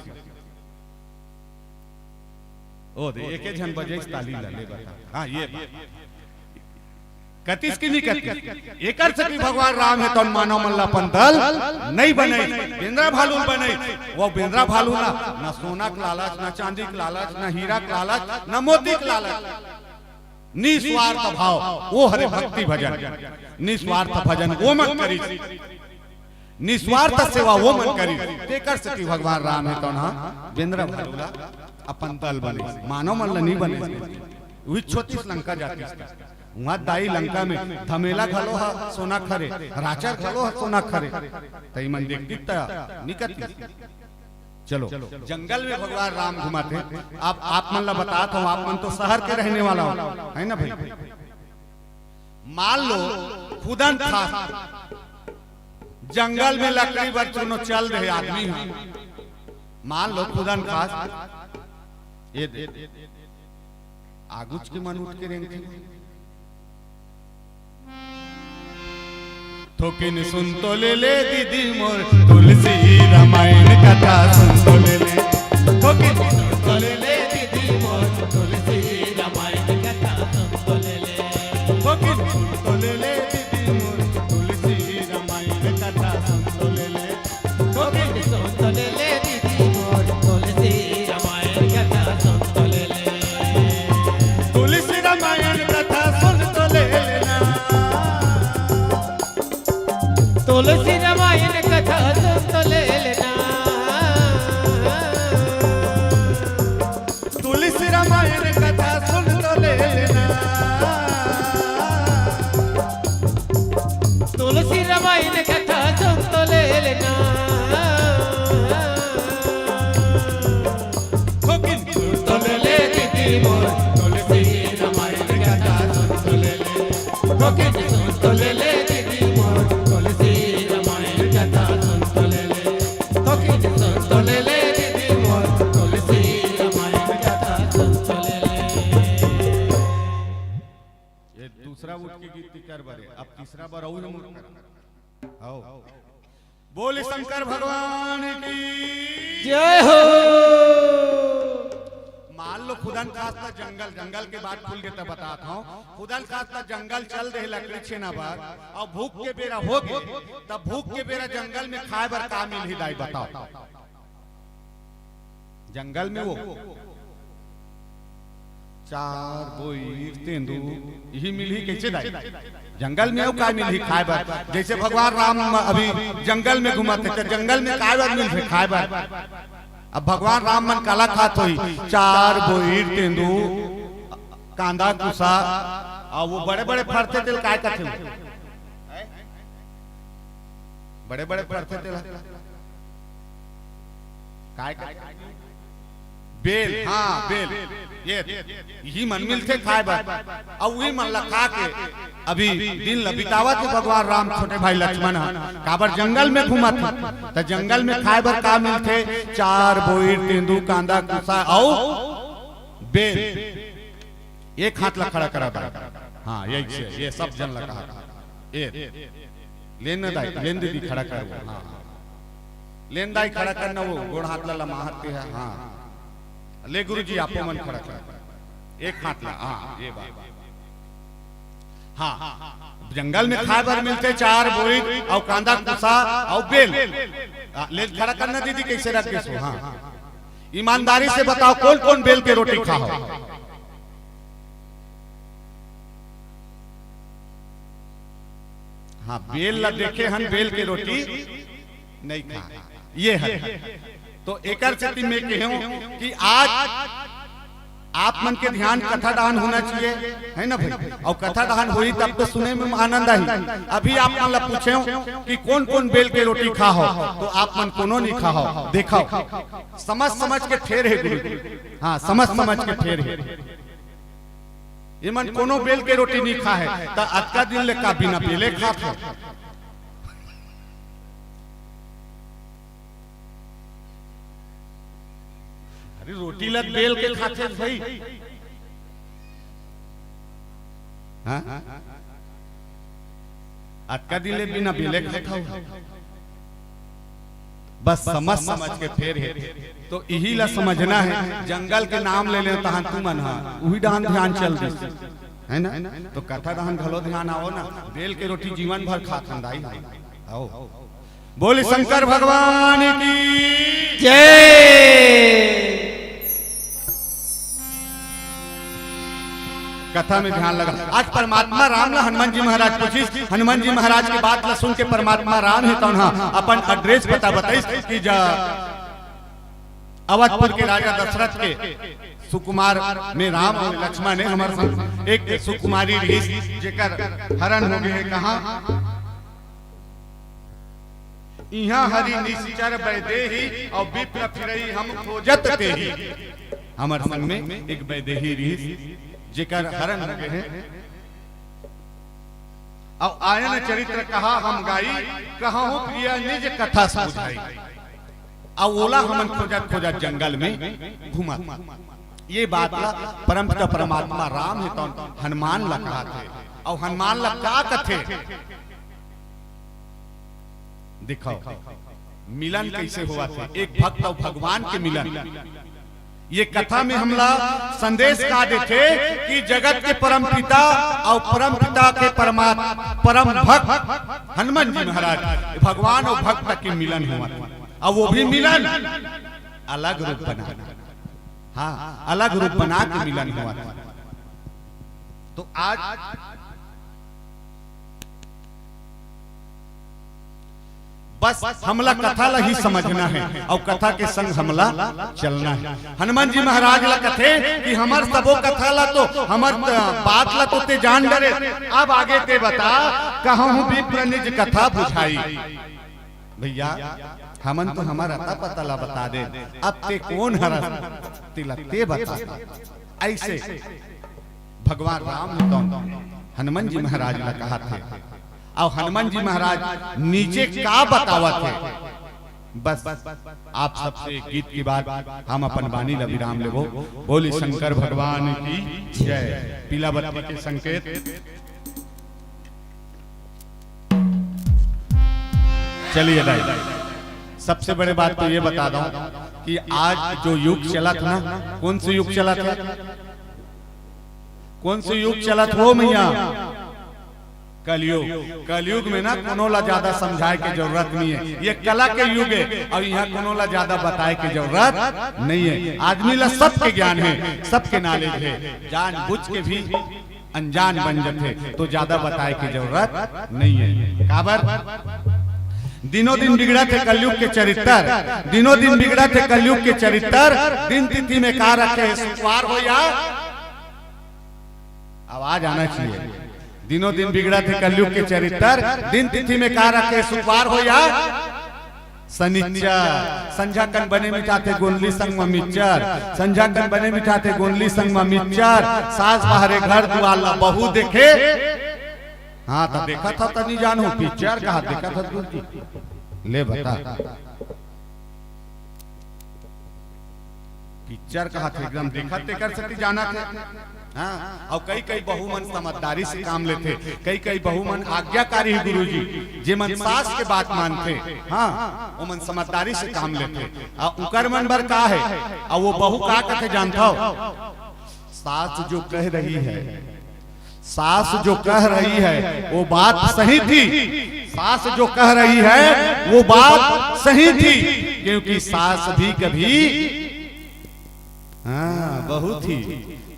ओ दे, एके झन बजाइस ताली ला, ले बता। हाँ, ये बात। कतिस कि नहीं कतिस? एकर सेती भगवान राम हे तौन मानव मन ला अपन दल नहीं बनइस, बेंदरा भालू ल बनइस। वो बेंदरा भालू ला ना सोना के लालच, ना चांदी के लालच, ना हीरा के लालच, ना मोती के लालच। निस्वार्थ भाव, वो हरे भक्ति भजन। निस्वार्थ भजन वो मन करिस, निस्वार्थ सेवा वो मन करिस। तेकर सेती भगवान राम हे तौन हा बेंदरा भालू ला अपन दल बने, मानव मन ला नहीं बने। उही छोतीस लंका जातिस। उहाँ दाई लंका में धमेला घलो हा सोना खरे, राचर घलो हा सोना खरे। तई मन देखतिस त निकतिस। चलो, जंगल में भगवान राम घुमाथे। आप, आप मन ला बतात हूँ, आप मन तो शहर के रहने वाला हो, है ना भाई? मान लो खुदन खास जंगल में लकड़ी बर कोनो चल रहे आदमी हा, मान लो खुदन खास, ये दे, आगुच के मन उठ के रेंगथे। थोकिन सुन तो ले ले दीदी मोर, तुलसी रामायण कथा सुन तो ले ले। थोकिन सुन तो ले ले दीदी मोर, तुलसी रामायण कथा सुन तो ले ले। थोकिन सुन तो ले ले दीदी मोर, तुलसी रामायण कथा सुन तो ले ले। थोकिन सुन तो ले ले दीदी मोर, तुलसी रामायण कथा सुन तो ले ले। तुलसी रामायण कथा सुन तो ले लेना। तुलसी रामायण कथा सुन तो ले लेना। तुलसी रामायण कथा सुन तो ले लेना। तुलसी रामायण कथा सुन तो ले लेना। थोकिन सुन तो ले ले दीदी मोर, तुलसी रामायण कथा सुन तो ले ले। थोकिन सुन तो ले ले दीदी मोर, तुलसी रामायण कथा सुन तो ले ले। थोकिन सुन तो ले ले दीदी मोर, तुलसी रामायण कथा सुन तो ले ले। ये दूसरा उठ के गीत कर बरे, अब तीसरा बार अउ हम उठ कर। आओ। बोले शंकर भगवान की। जय हो। मान लो खुदन खास्ता जंगल, जंगल के बात खुल के तब बतात हूँ। खुदन खास्ता जंगल चल दे लकड़ी छेना बर, अउ भूख के बेरा हो गे, तब भूख के बेरा जंगल में खाए बर का मिलही दाई बताओ? जंगल में वो चार बोईर तेंदू यही मिलही कैसे दाई? जंगल में वो का मिलही खाए बर? जैसे भगवान राम अभी जंगल में घूमत हे, तो जंगल में काय बर मिलथे खाए बर? अब भगवान राम मन काला खात होही? चार बोईर तेंदू, कांदा कुसा, अउ वो बड़े बड़े फरथे तेला काय कथे? बड़े बड़े फरथे तेला काय कथे? बेल, हाँ, बेल। ये यही मन मिलथे खाए बर। अउ वही मन ला खा के अभी दिन ला बितावत हे भगवान राम, छोटे भाई लक्ष्मण ह। काबर जंगल में घूमत हे, त जंगल में खाए बर का मिलथे? चार बोईर तेंदू, कांदा कुसा अउ बेल। एक हाथ ला खड़ा करा भाई। हाँ, यही से, ये सब जन ला कहा। ये लेन न दाई, लेन दीदी खड़ा कर वो। हाँ, हाँ। लेन दाई खड़ा करना वो, गोड़ हाथ ला लमाहत के है। हाँ, ले गुरुजी, आपो मन खड़ा कर। एक हाथ ला, हाँ, ये बात। हाँ, जंगल में खाए बर मिलथे चार बोईर अउ कांदा कुसा अउ बेल। हाँ, ले खड़ा करना दीदी, कैसे रख के सो? हाँ, ईमानदारी से बताओ, कौन कौन बेल के रोटी खाहो? हाँ, बेल ला देखे हन, बेल के रोटी नहीं खा। ये है। तो एकर सेती मैं कहे हूँ कि आज आप मन के ध्यान कथा डहान होना चाहिए, है ना भाई? अउ कथा डहान होही तब तो सुने में आनंद आही। अभी आप मन ला पूछे हूँ कि कौन कौन बेल के रोटी खाहो, तो आप मन कोनो नहीं खाहो। देखो, समझ समझ के फेर हे गुरु। हाँ, समझ समझ के फेर हे। ये मन कोनो बेल के रोटी नहीं खाए, त अतका दिन ले का बिना बेले खात हो? अरे, रोटी ला बेल के खाथे भाई। हाँ? अतका दिन ले बिना बेले खात हो। बस समझ समझ के फेर हे। तो इही ला समझना है, जंगल के नाम ले ले तहां तुमन हा, उही डहान ध्यान चल दिस, है ना? तो कथा डहान घलो ध्यान आओ ना। बेल के रोटी जीवन भर खात हन दाई, आओ। बोल शंकर भगवान की। जय। कथा में ध्यान लगा। आज परमात्मा राम ला हनुमान जी महाराज पूछिस, हनुमान जी महाराज के बात ला सुन के परमात्मा राम हे तौन हा अपन एड्रेस पता बताइस कि जा अवधपुर के राजा दशरथ के सुकुमार में राम अउ लक्ष्मण हे, हमर संग एक सुकुमारी रिहिस, जेकर हरण हो गे हे। कहाँ? इहाँ हरि निश्चर बैदेही, अउ विप्र फिरई हम खोजत तेही। हमर संग में एक बैदेही रिहिस, जेकर हरण हो गे हे। अउ आयन चरित्र कहा हम गाई, कहूँ प्रिय निज कथा समझाई। अउ ओला हमन खोजत खोजत जंगल में घूमत। ये बात ला परमपिता परमात्मा राम हे तौन हनुमान ला कहा थे। अउ हनुमान ला का कथे? दिखाओ, मिलन कैसे हुआ थे, एक भक्त अउ भगवान के मिलन। ये कथा में हमला संदेश का देथे कि जगत के परमपिता अउ परमपिता के परमात्मा, परम भक्त हनुमान जी महाराज भगवान अउ भक्त के मिलन हुआ था। अउ वो भी मिलन अलग रूप बना, हाँ, अलग रूप बना के मिलन हुआ था। तो आज बस हमला कथा ला ही समझना है अउ कथा के संग हमला चलना है। हनुमान जी महाराज ला कथे कि हमर सबो कथा ला तो, हमर, अ, बात ला तो ते जान डरे, अब आगे ते बता, कहूँ विप्र निज कथा बुझाई। भैया, हमन तो हमर अता पता ला बता दे, अब ते कोन हरस, तेला ते बता। ऐसे भगवान राम हे तौन हनुमान जी महाराज ला कहा थे। अउ हनुमान जी महाराज नीचे का बतावत हे, बस आप सबसे एक गीत के बाद हम अपन बानी ला विराम लेबो। बोली शंकर भगवान की जय। पीला बत्ती के संकेत। चलिए दाई। सबसे बड़े बात तो ये बता दूं कि आज जो युग चलत ना, कौन से युग चलत है? कौन से युग चलत हो मैया? कलयुग। कलयुग में ना कोनो ला ज्यादा समझाए के जरूरत नहीं है, ये कला के युग है। और यहाँ कोनो ला ज्यादा बताए के जरूरत नहीं है। आदमी ला सबके ज्ञान है, सबके नॉलेज है, जानबूझ के भी अनजान बन जथे, तो ज्यादा बताए के जरूरत नहीं है। काबर? दिनों दिन बिगड़त हे कलयुग के चरित्र, दिनों दिन बिगड़त हे कलयुग के चरित्र। दिन तिथि में का रखे हे, सुकवार हो या, आवाज आना चाहिए। दिनों दिन बिगड़त हे कलयुग के चरित्र, दिन तिथि में का रखे हे, सुकवार हो या सनिच्चर। संझा कन बने मिठाथे गोंदली संग म मिच्चर, संझा कन बने मिठाथे गोंदली संग म मिच्चर। सास बाहरे घर दुआर ला बहू देखे। हाँ, त देखत हव त नहीं जानहू, पिक्चर कहा देखत हव गुरुजी? ले बता। पिक्चर कहा थे, एकदम देखत तेकर सेती जानत हे। हाँ, अउ कई कई बहू मन समझदारी से काम लेथे, कई कई बहू मन आज्ञाकारी हे गुरुजी, जे मन सास के बात मानथे। हाँ, वो मन समझदारी से काम लेथे। आ उकर मन बर का हे? आ वो बहू का कथे जानथव? सास जो कह रही है, सास जो कह रही है वो बात सही थी, सास जो कह रही है वो बात सही थी, क्योंकि सास भी कभी, हाँ, बहू थी,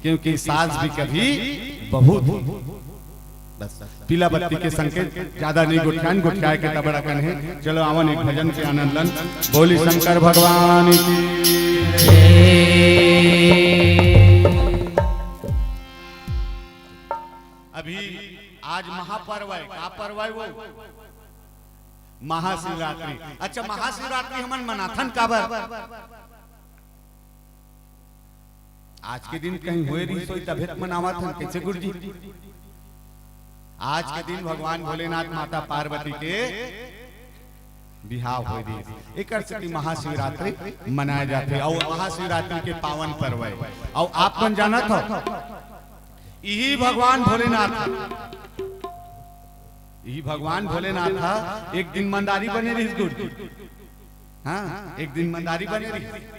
क्योंकि सास भी कभी बहू थी। बस, पीला बत्ती के संकेत, ज्यादा नहीं गोठियान, गोठियाए के तबड़ा कन हे। चलो आवन एक भजन के आनंद लन। बोली शंकर भगवान की। अभी आज महापर्व है, का पर्व है वो? महाशिवरात्रि। अच्छा, महाशिवरात्रि हमन मनाथन काबर? आज के दिन कहीं होए रहिस होही तभे त मनावत हन, कैसे गुरुजी? आज के दिन भगवान भोलेनाथ माता पार्वती के बिहाव होए रहिस, एकर सेती महाशिवरात्रि मनाए जाथे। अउ महाशिवरात्रि के पावन पर्व है। अउ आप मन जानत हव, इही भगवान भोलेनाथ ह, इही भगवान भोलेनाथ ह एक दिन मंदारी बने रहिस गुरुजी। हाँ, एक दिन मंदारी बने रहिस।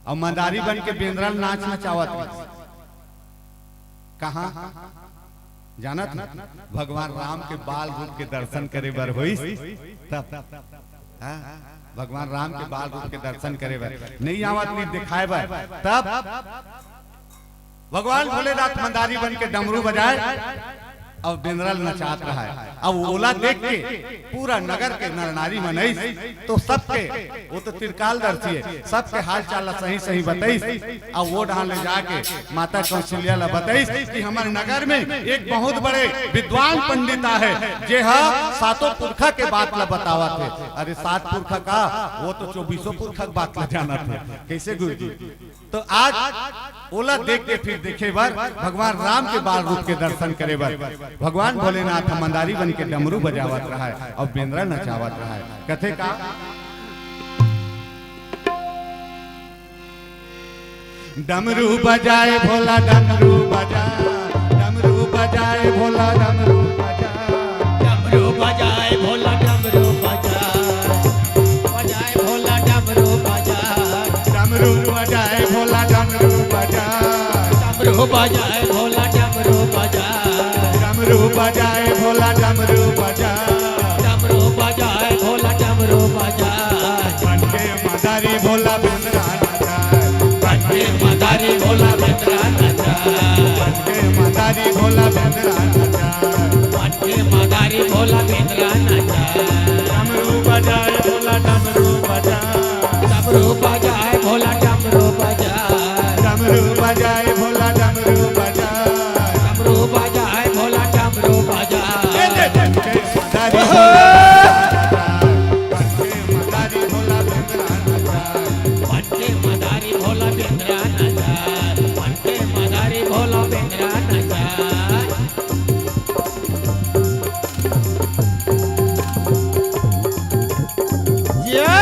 अउ मंदारी बन के बेंदरा ल नाच नचावत रहिस। कहाँ? जानत ना? भगवान राम के बाल रूप के दर्शन करे बर होइस तब। हाँ? भगवान राम के बाल रूप के दर्शन करे बर नहीं आवत रहिस दिखाए बर तब। भगवान भोलेनाथ मंदारी बन के डमरू बजाए अउ बेंदरा ल नचात रहय। अब ओला देख के पूरा नगर के नर नारी मन आइस, तो सबके, वो तो त्रिकालदर्शी हे, सबके हाल चाल ला सही सही बताइस। अउ वो डहान ले जाके माता कौशल्या ला बताइस कि हमर नगर में एक बहुत बड़े विद्वान पंडित आहे, जे ह सातों पुरखा के बात ला बतावत हे। अरे सात पुरखा का, वो तो चौबीसों पुरखा के बात ला जानत हे। कैसे गुरुजी? तो आज ओला देख के फिर देखे बर भगवान राम के बाल रूप के दर्शन करे बर भगवान भोलेनाथ ह मंदारी बन के डमरू बजावत रहय अउ बेंदरा नचावत रहय। कथे का? डमरू बजाए भोला डमरू बजाए, डमरू बजाए भोला डमरू बजाए। डमरू बजाए भोला डमरू बजाए, बजाए भोला डमरू बजाए। डमरू बजाए भोला डमरू बजाए। डमरू बजाए भोला डमरू बजाए। डमरू बजाए भोला डमरू बजाए। डमरू बजाए भोला डमरू बजाए। बन के मदारी भोला बेंदरा नचाए। बन के मदारी भोला बेंदरा नचाए। बन के मदारी भोला बेंदरा नचाए। बन के मदारी भोला बेंदरा नचाए। डमरू बजाए भोला डमरू बजाए। डमरू बजाए भोला डमरू बजाए। डमरू बजाए भोला डमरू बजाए। डमरू बजाए भोला डमरू बजाए। ए दे, बन के मदारी भोला बेंदरा नचाए। बन के मदारी भोला बेंदरा नचाए। बन के मदारी भोला बेंदरा नचाए। बन के मदारी भोला बेंदरा नचाए। जिया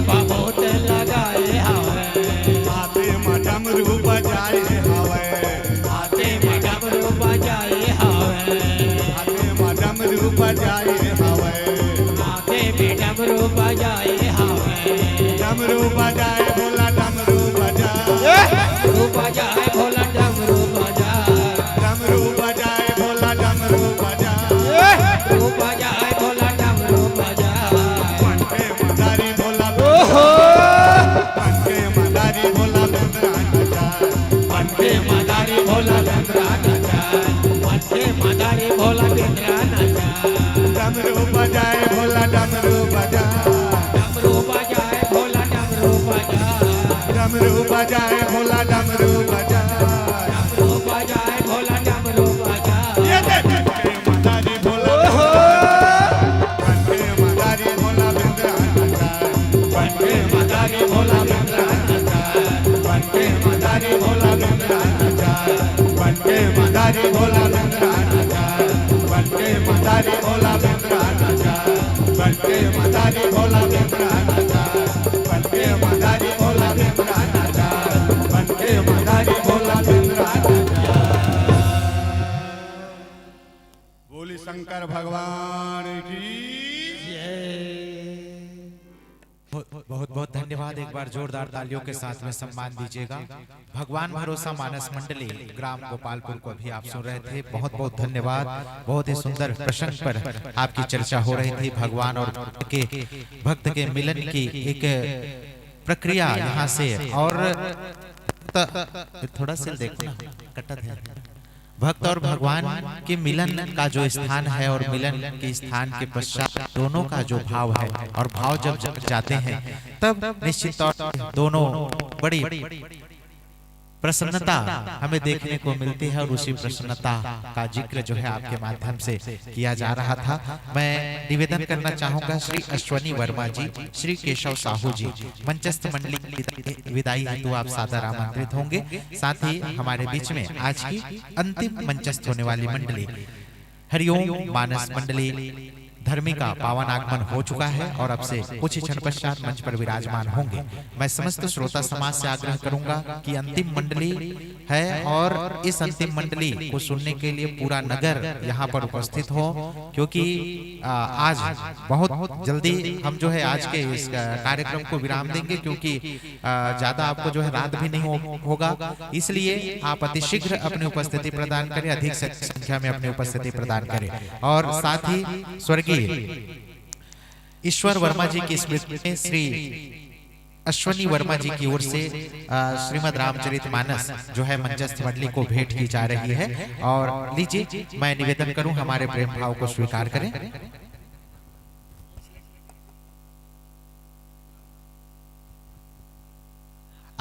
बहुत लगाए हवै। हाथे म डमरू बजाए हवै। हाथे म डमरू बजाए हवै। हाथे म डमरू बजाए हवै। हाथे म डमरू बजाए हवै। डमरू बजाए भोला डमरू बजाए। डमरू बजाए भोला डमरू बजाए। डमरू बजाए भोला डमरू बजाए। डमरू बजाए भोला डमरू बजाए। बन के मदारी भोला ओहो। बन के मदारी भोला बेंदरा नचाए। बन के मदारी भोला बेंदरा नचाए। बन के मदारी भोला बेंदरा नचाए। डमरू बजाए भोला डमरू बजाए। डमरू बजाए भोला डमरू बजाए। डमरू बजाए भोला डमरू बजाए। डमरू बजाए भोला डमरू बजाए। ये दे। बन के मदारी भोला ओहो। बन के मदारी भोला बेंदरा नचाए। बन के मदारी भोला बेंदरा नचाए। बन के मदारी भोला बेंदरा नचाए। बन के मदारी भोला बेंदरा नचाए। बन के मदारी भोला बेंदरा नचाए। बन के मदारी भोला बेंदरा नचाए। बन के मदारी भोला बेंदरा नचाए। बन के मदारी भोला बेंदरा नचाए। बोली शंकर भगवान की। बहुत बहुत धन्यवाद। एक बार जोरदार तालियों के साथ में सम्मान दीजिएगा। भगवान भरोसा मानस मंडली, ग्राम गोपालपुर को अभी आप सुन रहे थे। बहुत बहुत धन्यवाद। बहुत ही सुंदर प्रसंग पर आपकी चर्चा हो रही थी, भगवान और भक्त के, भक्त के मिलन की एक प्रक्रिया यहाँ से। और त-, थोड़ा सा देखो ना, कटत है। भक्त और भगवान के मिलन का जो स्थान है और मिलन के स्थान के पश्चात दोनों का जो भाव है, और भाव जब जग जाते हैं, तब निश्चित तौर पर दोनों बड़ी प्रसन्नता हमें देखने को मिलती है, और उसी प्रसन्नता का जिक्र जो है आपके माध्यम से किया जा रहा था। मैं निवेदन करना चाहूंगा, श्री अश्वनी वर्मा जी, श्री केशव साहू जी, मंचस्थ मंडली की विदाई हेतु आप सादर आमंत्रित होंगे। साथ ही हमारे बीच में आज की अंतिम मंचस्थ होने वाली मंडली हरिओम मानस मंडली धर्मी का पावन आगमन हो चुका है, और अब से कुछ ही क्षण पश्चात मंच पर विराजमान होंगे। मैं समस्त श्रोता समाज से आग्रह करूंगा कि अंतिम मंडली है, और इस अंतिम मंडली को सुनने के लिए पूरा नगर यहाँ पर उपस्थित हो, क्योंकि, आ, आज बहुत जल्दी हम जो है आज के इस, आ, कार्यक्रम को विराम देंगे, क्योंकि, आ, ज्यादा आपको जो है रात भी नहीं हो, होगा, इसलिए आप अतिशीघ्र अपनी उपस्थिति प्रदान करें, अधिक से अधिक संख्या में अपनी उपस्थिति प्रदान करें। और साथ ही स्वर्गीय ईश्वर वर्मा जी की स्मृति में श्री अश्वनी वर्मा जी की ओर से, अ, श्रीमद् रामचरित मानस जो है मंचस्थ मंडली को भेंट की जा रही है। और लीजिए, मैं निवेदन करूं, हमारे प्रेम भाव को स्वीकार करें।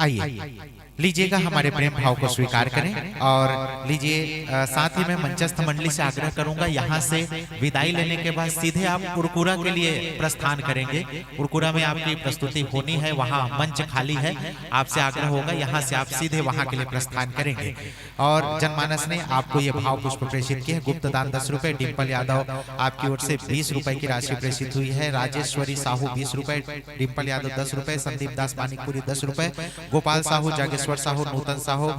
आइए, लीजिएगा, हमारे प्रेम भाव को स्वीकार करें। और लीजिए, अ, साथ ही मैं मंचस्थ मंडली से आग्रह करूंगा, यहाँ से विदाई लेने के बाद सीधे आप कुरकुरा के लिए प्रस्थान करेंगे। कुरकुरा में आपकी प्रस्तुति होनी है, वहाँ मंच खाली है। आपसे आग्रह होगा, यहाँ से आप सीधे वहाँ के लिए प्रस्थान करेंगे। और जनमानस ने आपको ये भाव पुष्प प्रेषित किए हैं। गुप्त दान दस रुपए, डिम्पल यादव आपकी ओर से बीस रुपए की राशि प्रेषित हुई है। राजेश्वरी साहू बीस रुपए, डिम्पल यादव दस रुपए, संदीप दास मानिकपुरी दस रुपए, गोपाल साहू, जागेश्वर साहू, नूतन साहू,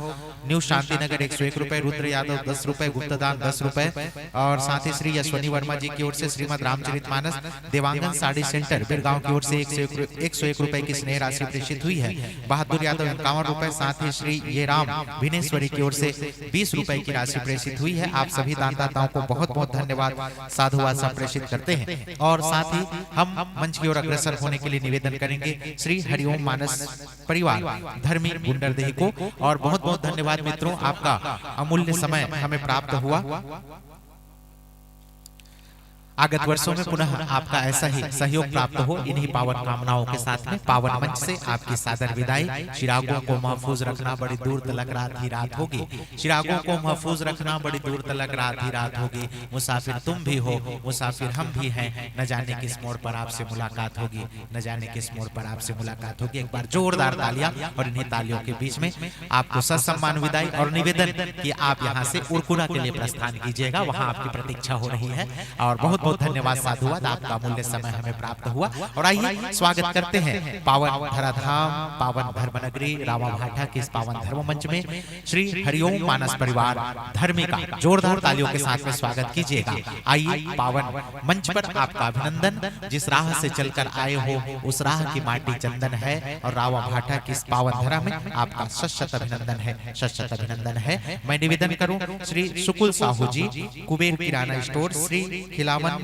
न्यू शांति नगर एक सौ एक रुपए, रुद्र यादव दस रुपए, गुप्त दान दस रुपए, और साथ ही श्री अश्वनी वर्मा जी की ओर से श्रीमद् रामचरित मानस देवांगन साड़ी सेंटर बिरगांव की ओर से एक सौ एक रु-, एक सौ एक रुपए की स्नेह राशि प्रेषित हुई है। बहादुर यादव इक्यावन रुपए, साथ ही श्री ये राम भिनेश्वरी की ओर से बीस रुपए की राशि प्रेषित हुई है। आप सभी दानदाताओं को बहुत बहुत धन्यवाद, साधुवाद संप्रेषित करते हैं। और साथ ही हम मंच की ओर अग्रसर होने के लिए निवेदन करेंगे श्री हरिओम मानस परिवार धर्मी गुंडरदेही को। और बहुत बहुत धन्यवाद मित्रों, आपका अमूल्य समय हमें प्राप्त हुआ। आगत वर्षों में पुनः आपका ऐसा ही सहयोग प्राप्त हो, इन्हीं पावन कामनाओं के साथ में पावन मंच से आपकी सादर विदाई। चिरागों को महफूज रखना, बड़ी दूर तलक रात ही रात होगी। चिरागों को महफूज रखना, बड़ी दूर तलक रात ही रात होगी। मुसाफिर तुम भी हो, मुसाफिर हम भी हैं, न जाने किस मोड़ पर आपसे मुलाकात होगी, न जाने किस मोड़ पर आपसे मुलाकात होगी। एक बार जोरदार तालियां, और इन्हीं तालियों के बीच में आपको ससम्मान विदाई और निवेदन कि आप यहाँ से उरकुरा के लिए प्रस्थान कीजिएगा, वहाँ आपकी प्रतीक्षा हो रही है। और बहुत बहुत धन्यवाद साधुवाद, आपका अमूल्य समय हमें प्राप्त हुआ। और आइए स्वागत करते हैं पावन धराधाम, पावन धर्म नगरी रावा भाटा के इस पावन धर्म मंच में श्री हरिओम मानस परिवार धर्मी का जोरदार तालियों के साथ में स्वागत कीजिएगा। आइए पावन मंच पर आपका अभिनंदन। जिस राह से चलकर आए हो उस राह की माटी चंदन है और रावा भाटा की इस पावन धरा में आपका शत शत अभिनंदन है, शत शत अभिनंदन है। मैं निवेदन करूं श्री सुकुल साहू जी, कुबेर किराना स्टोर, श्री खिलावन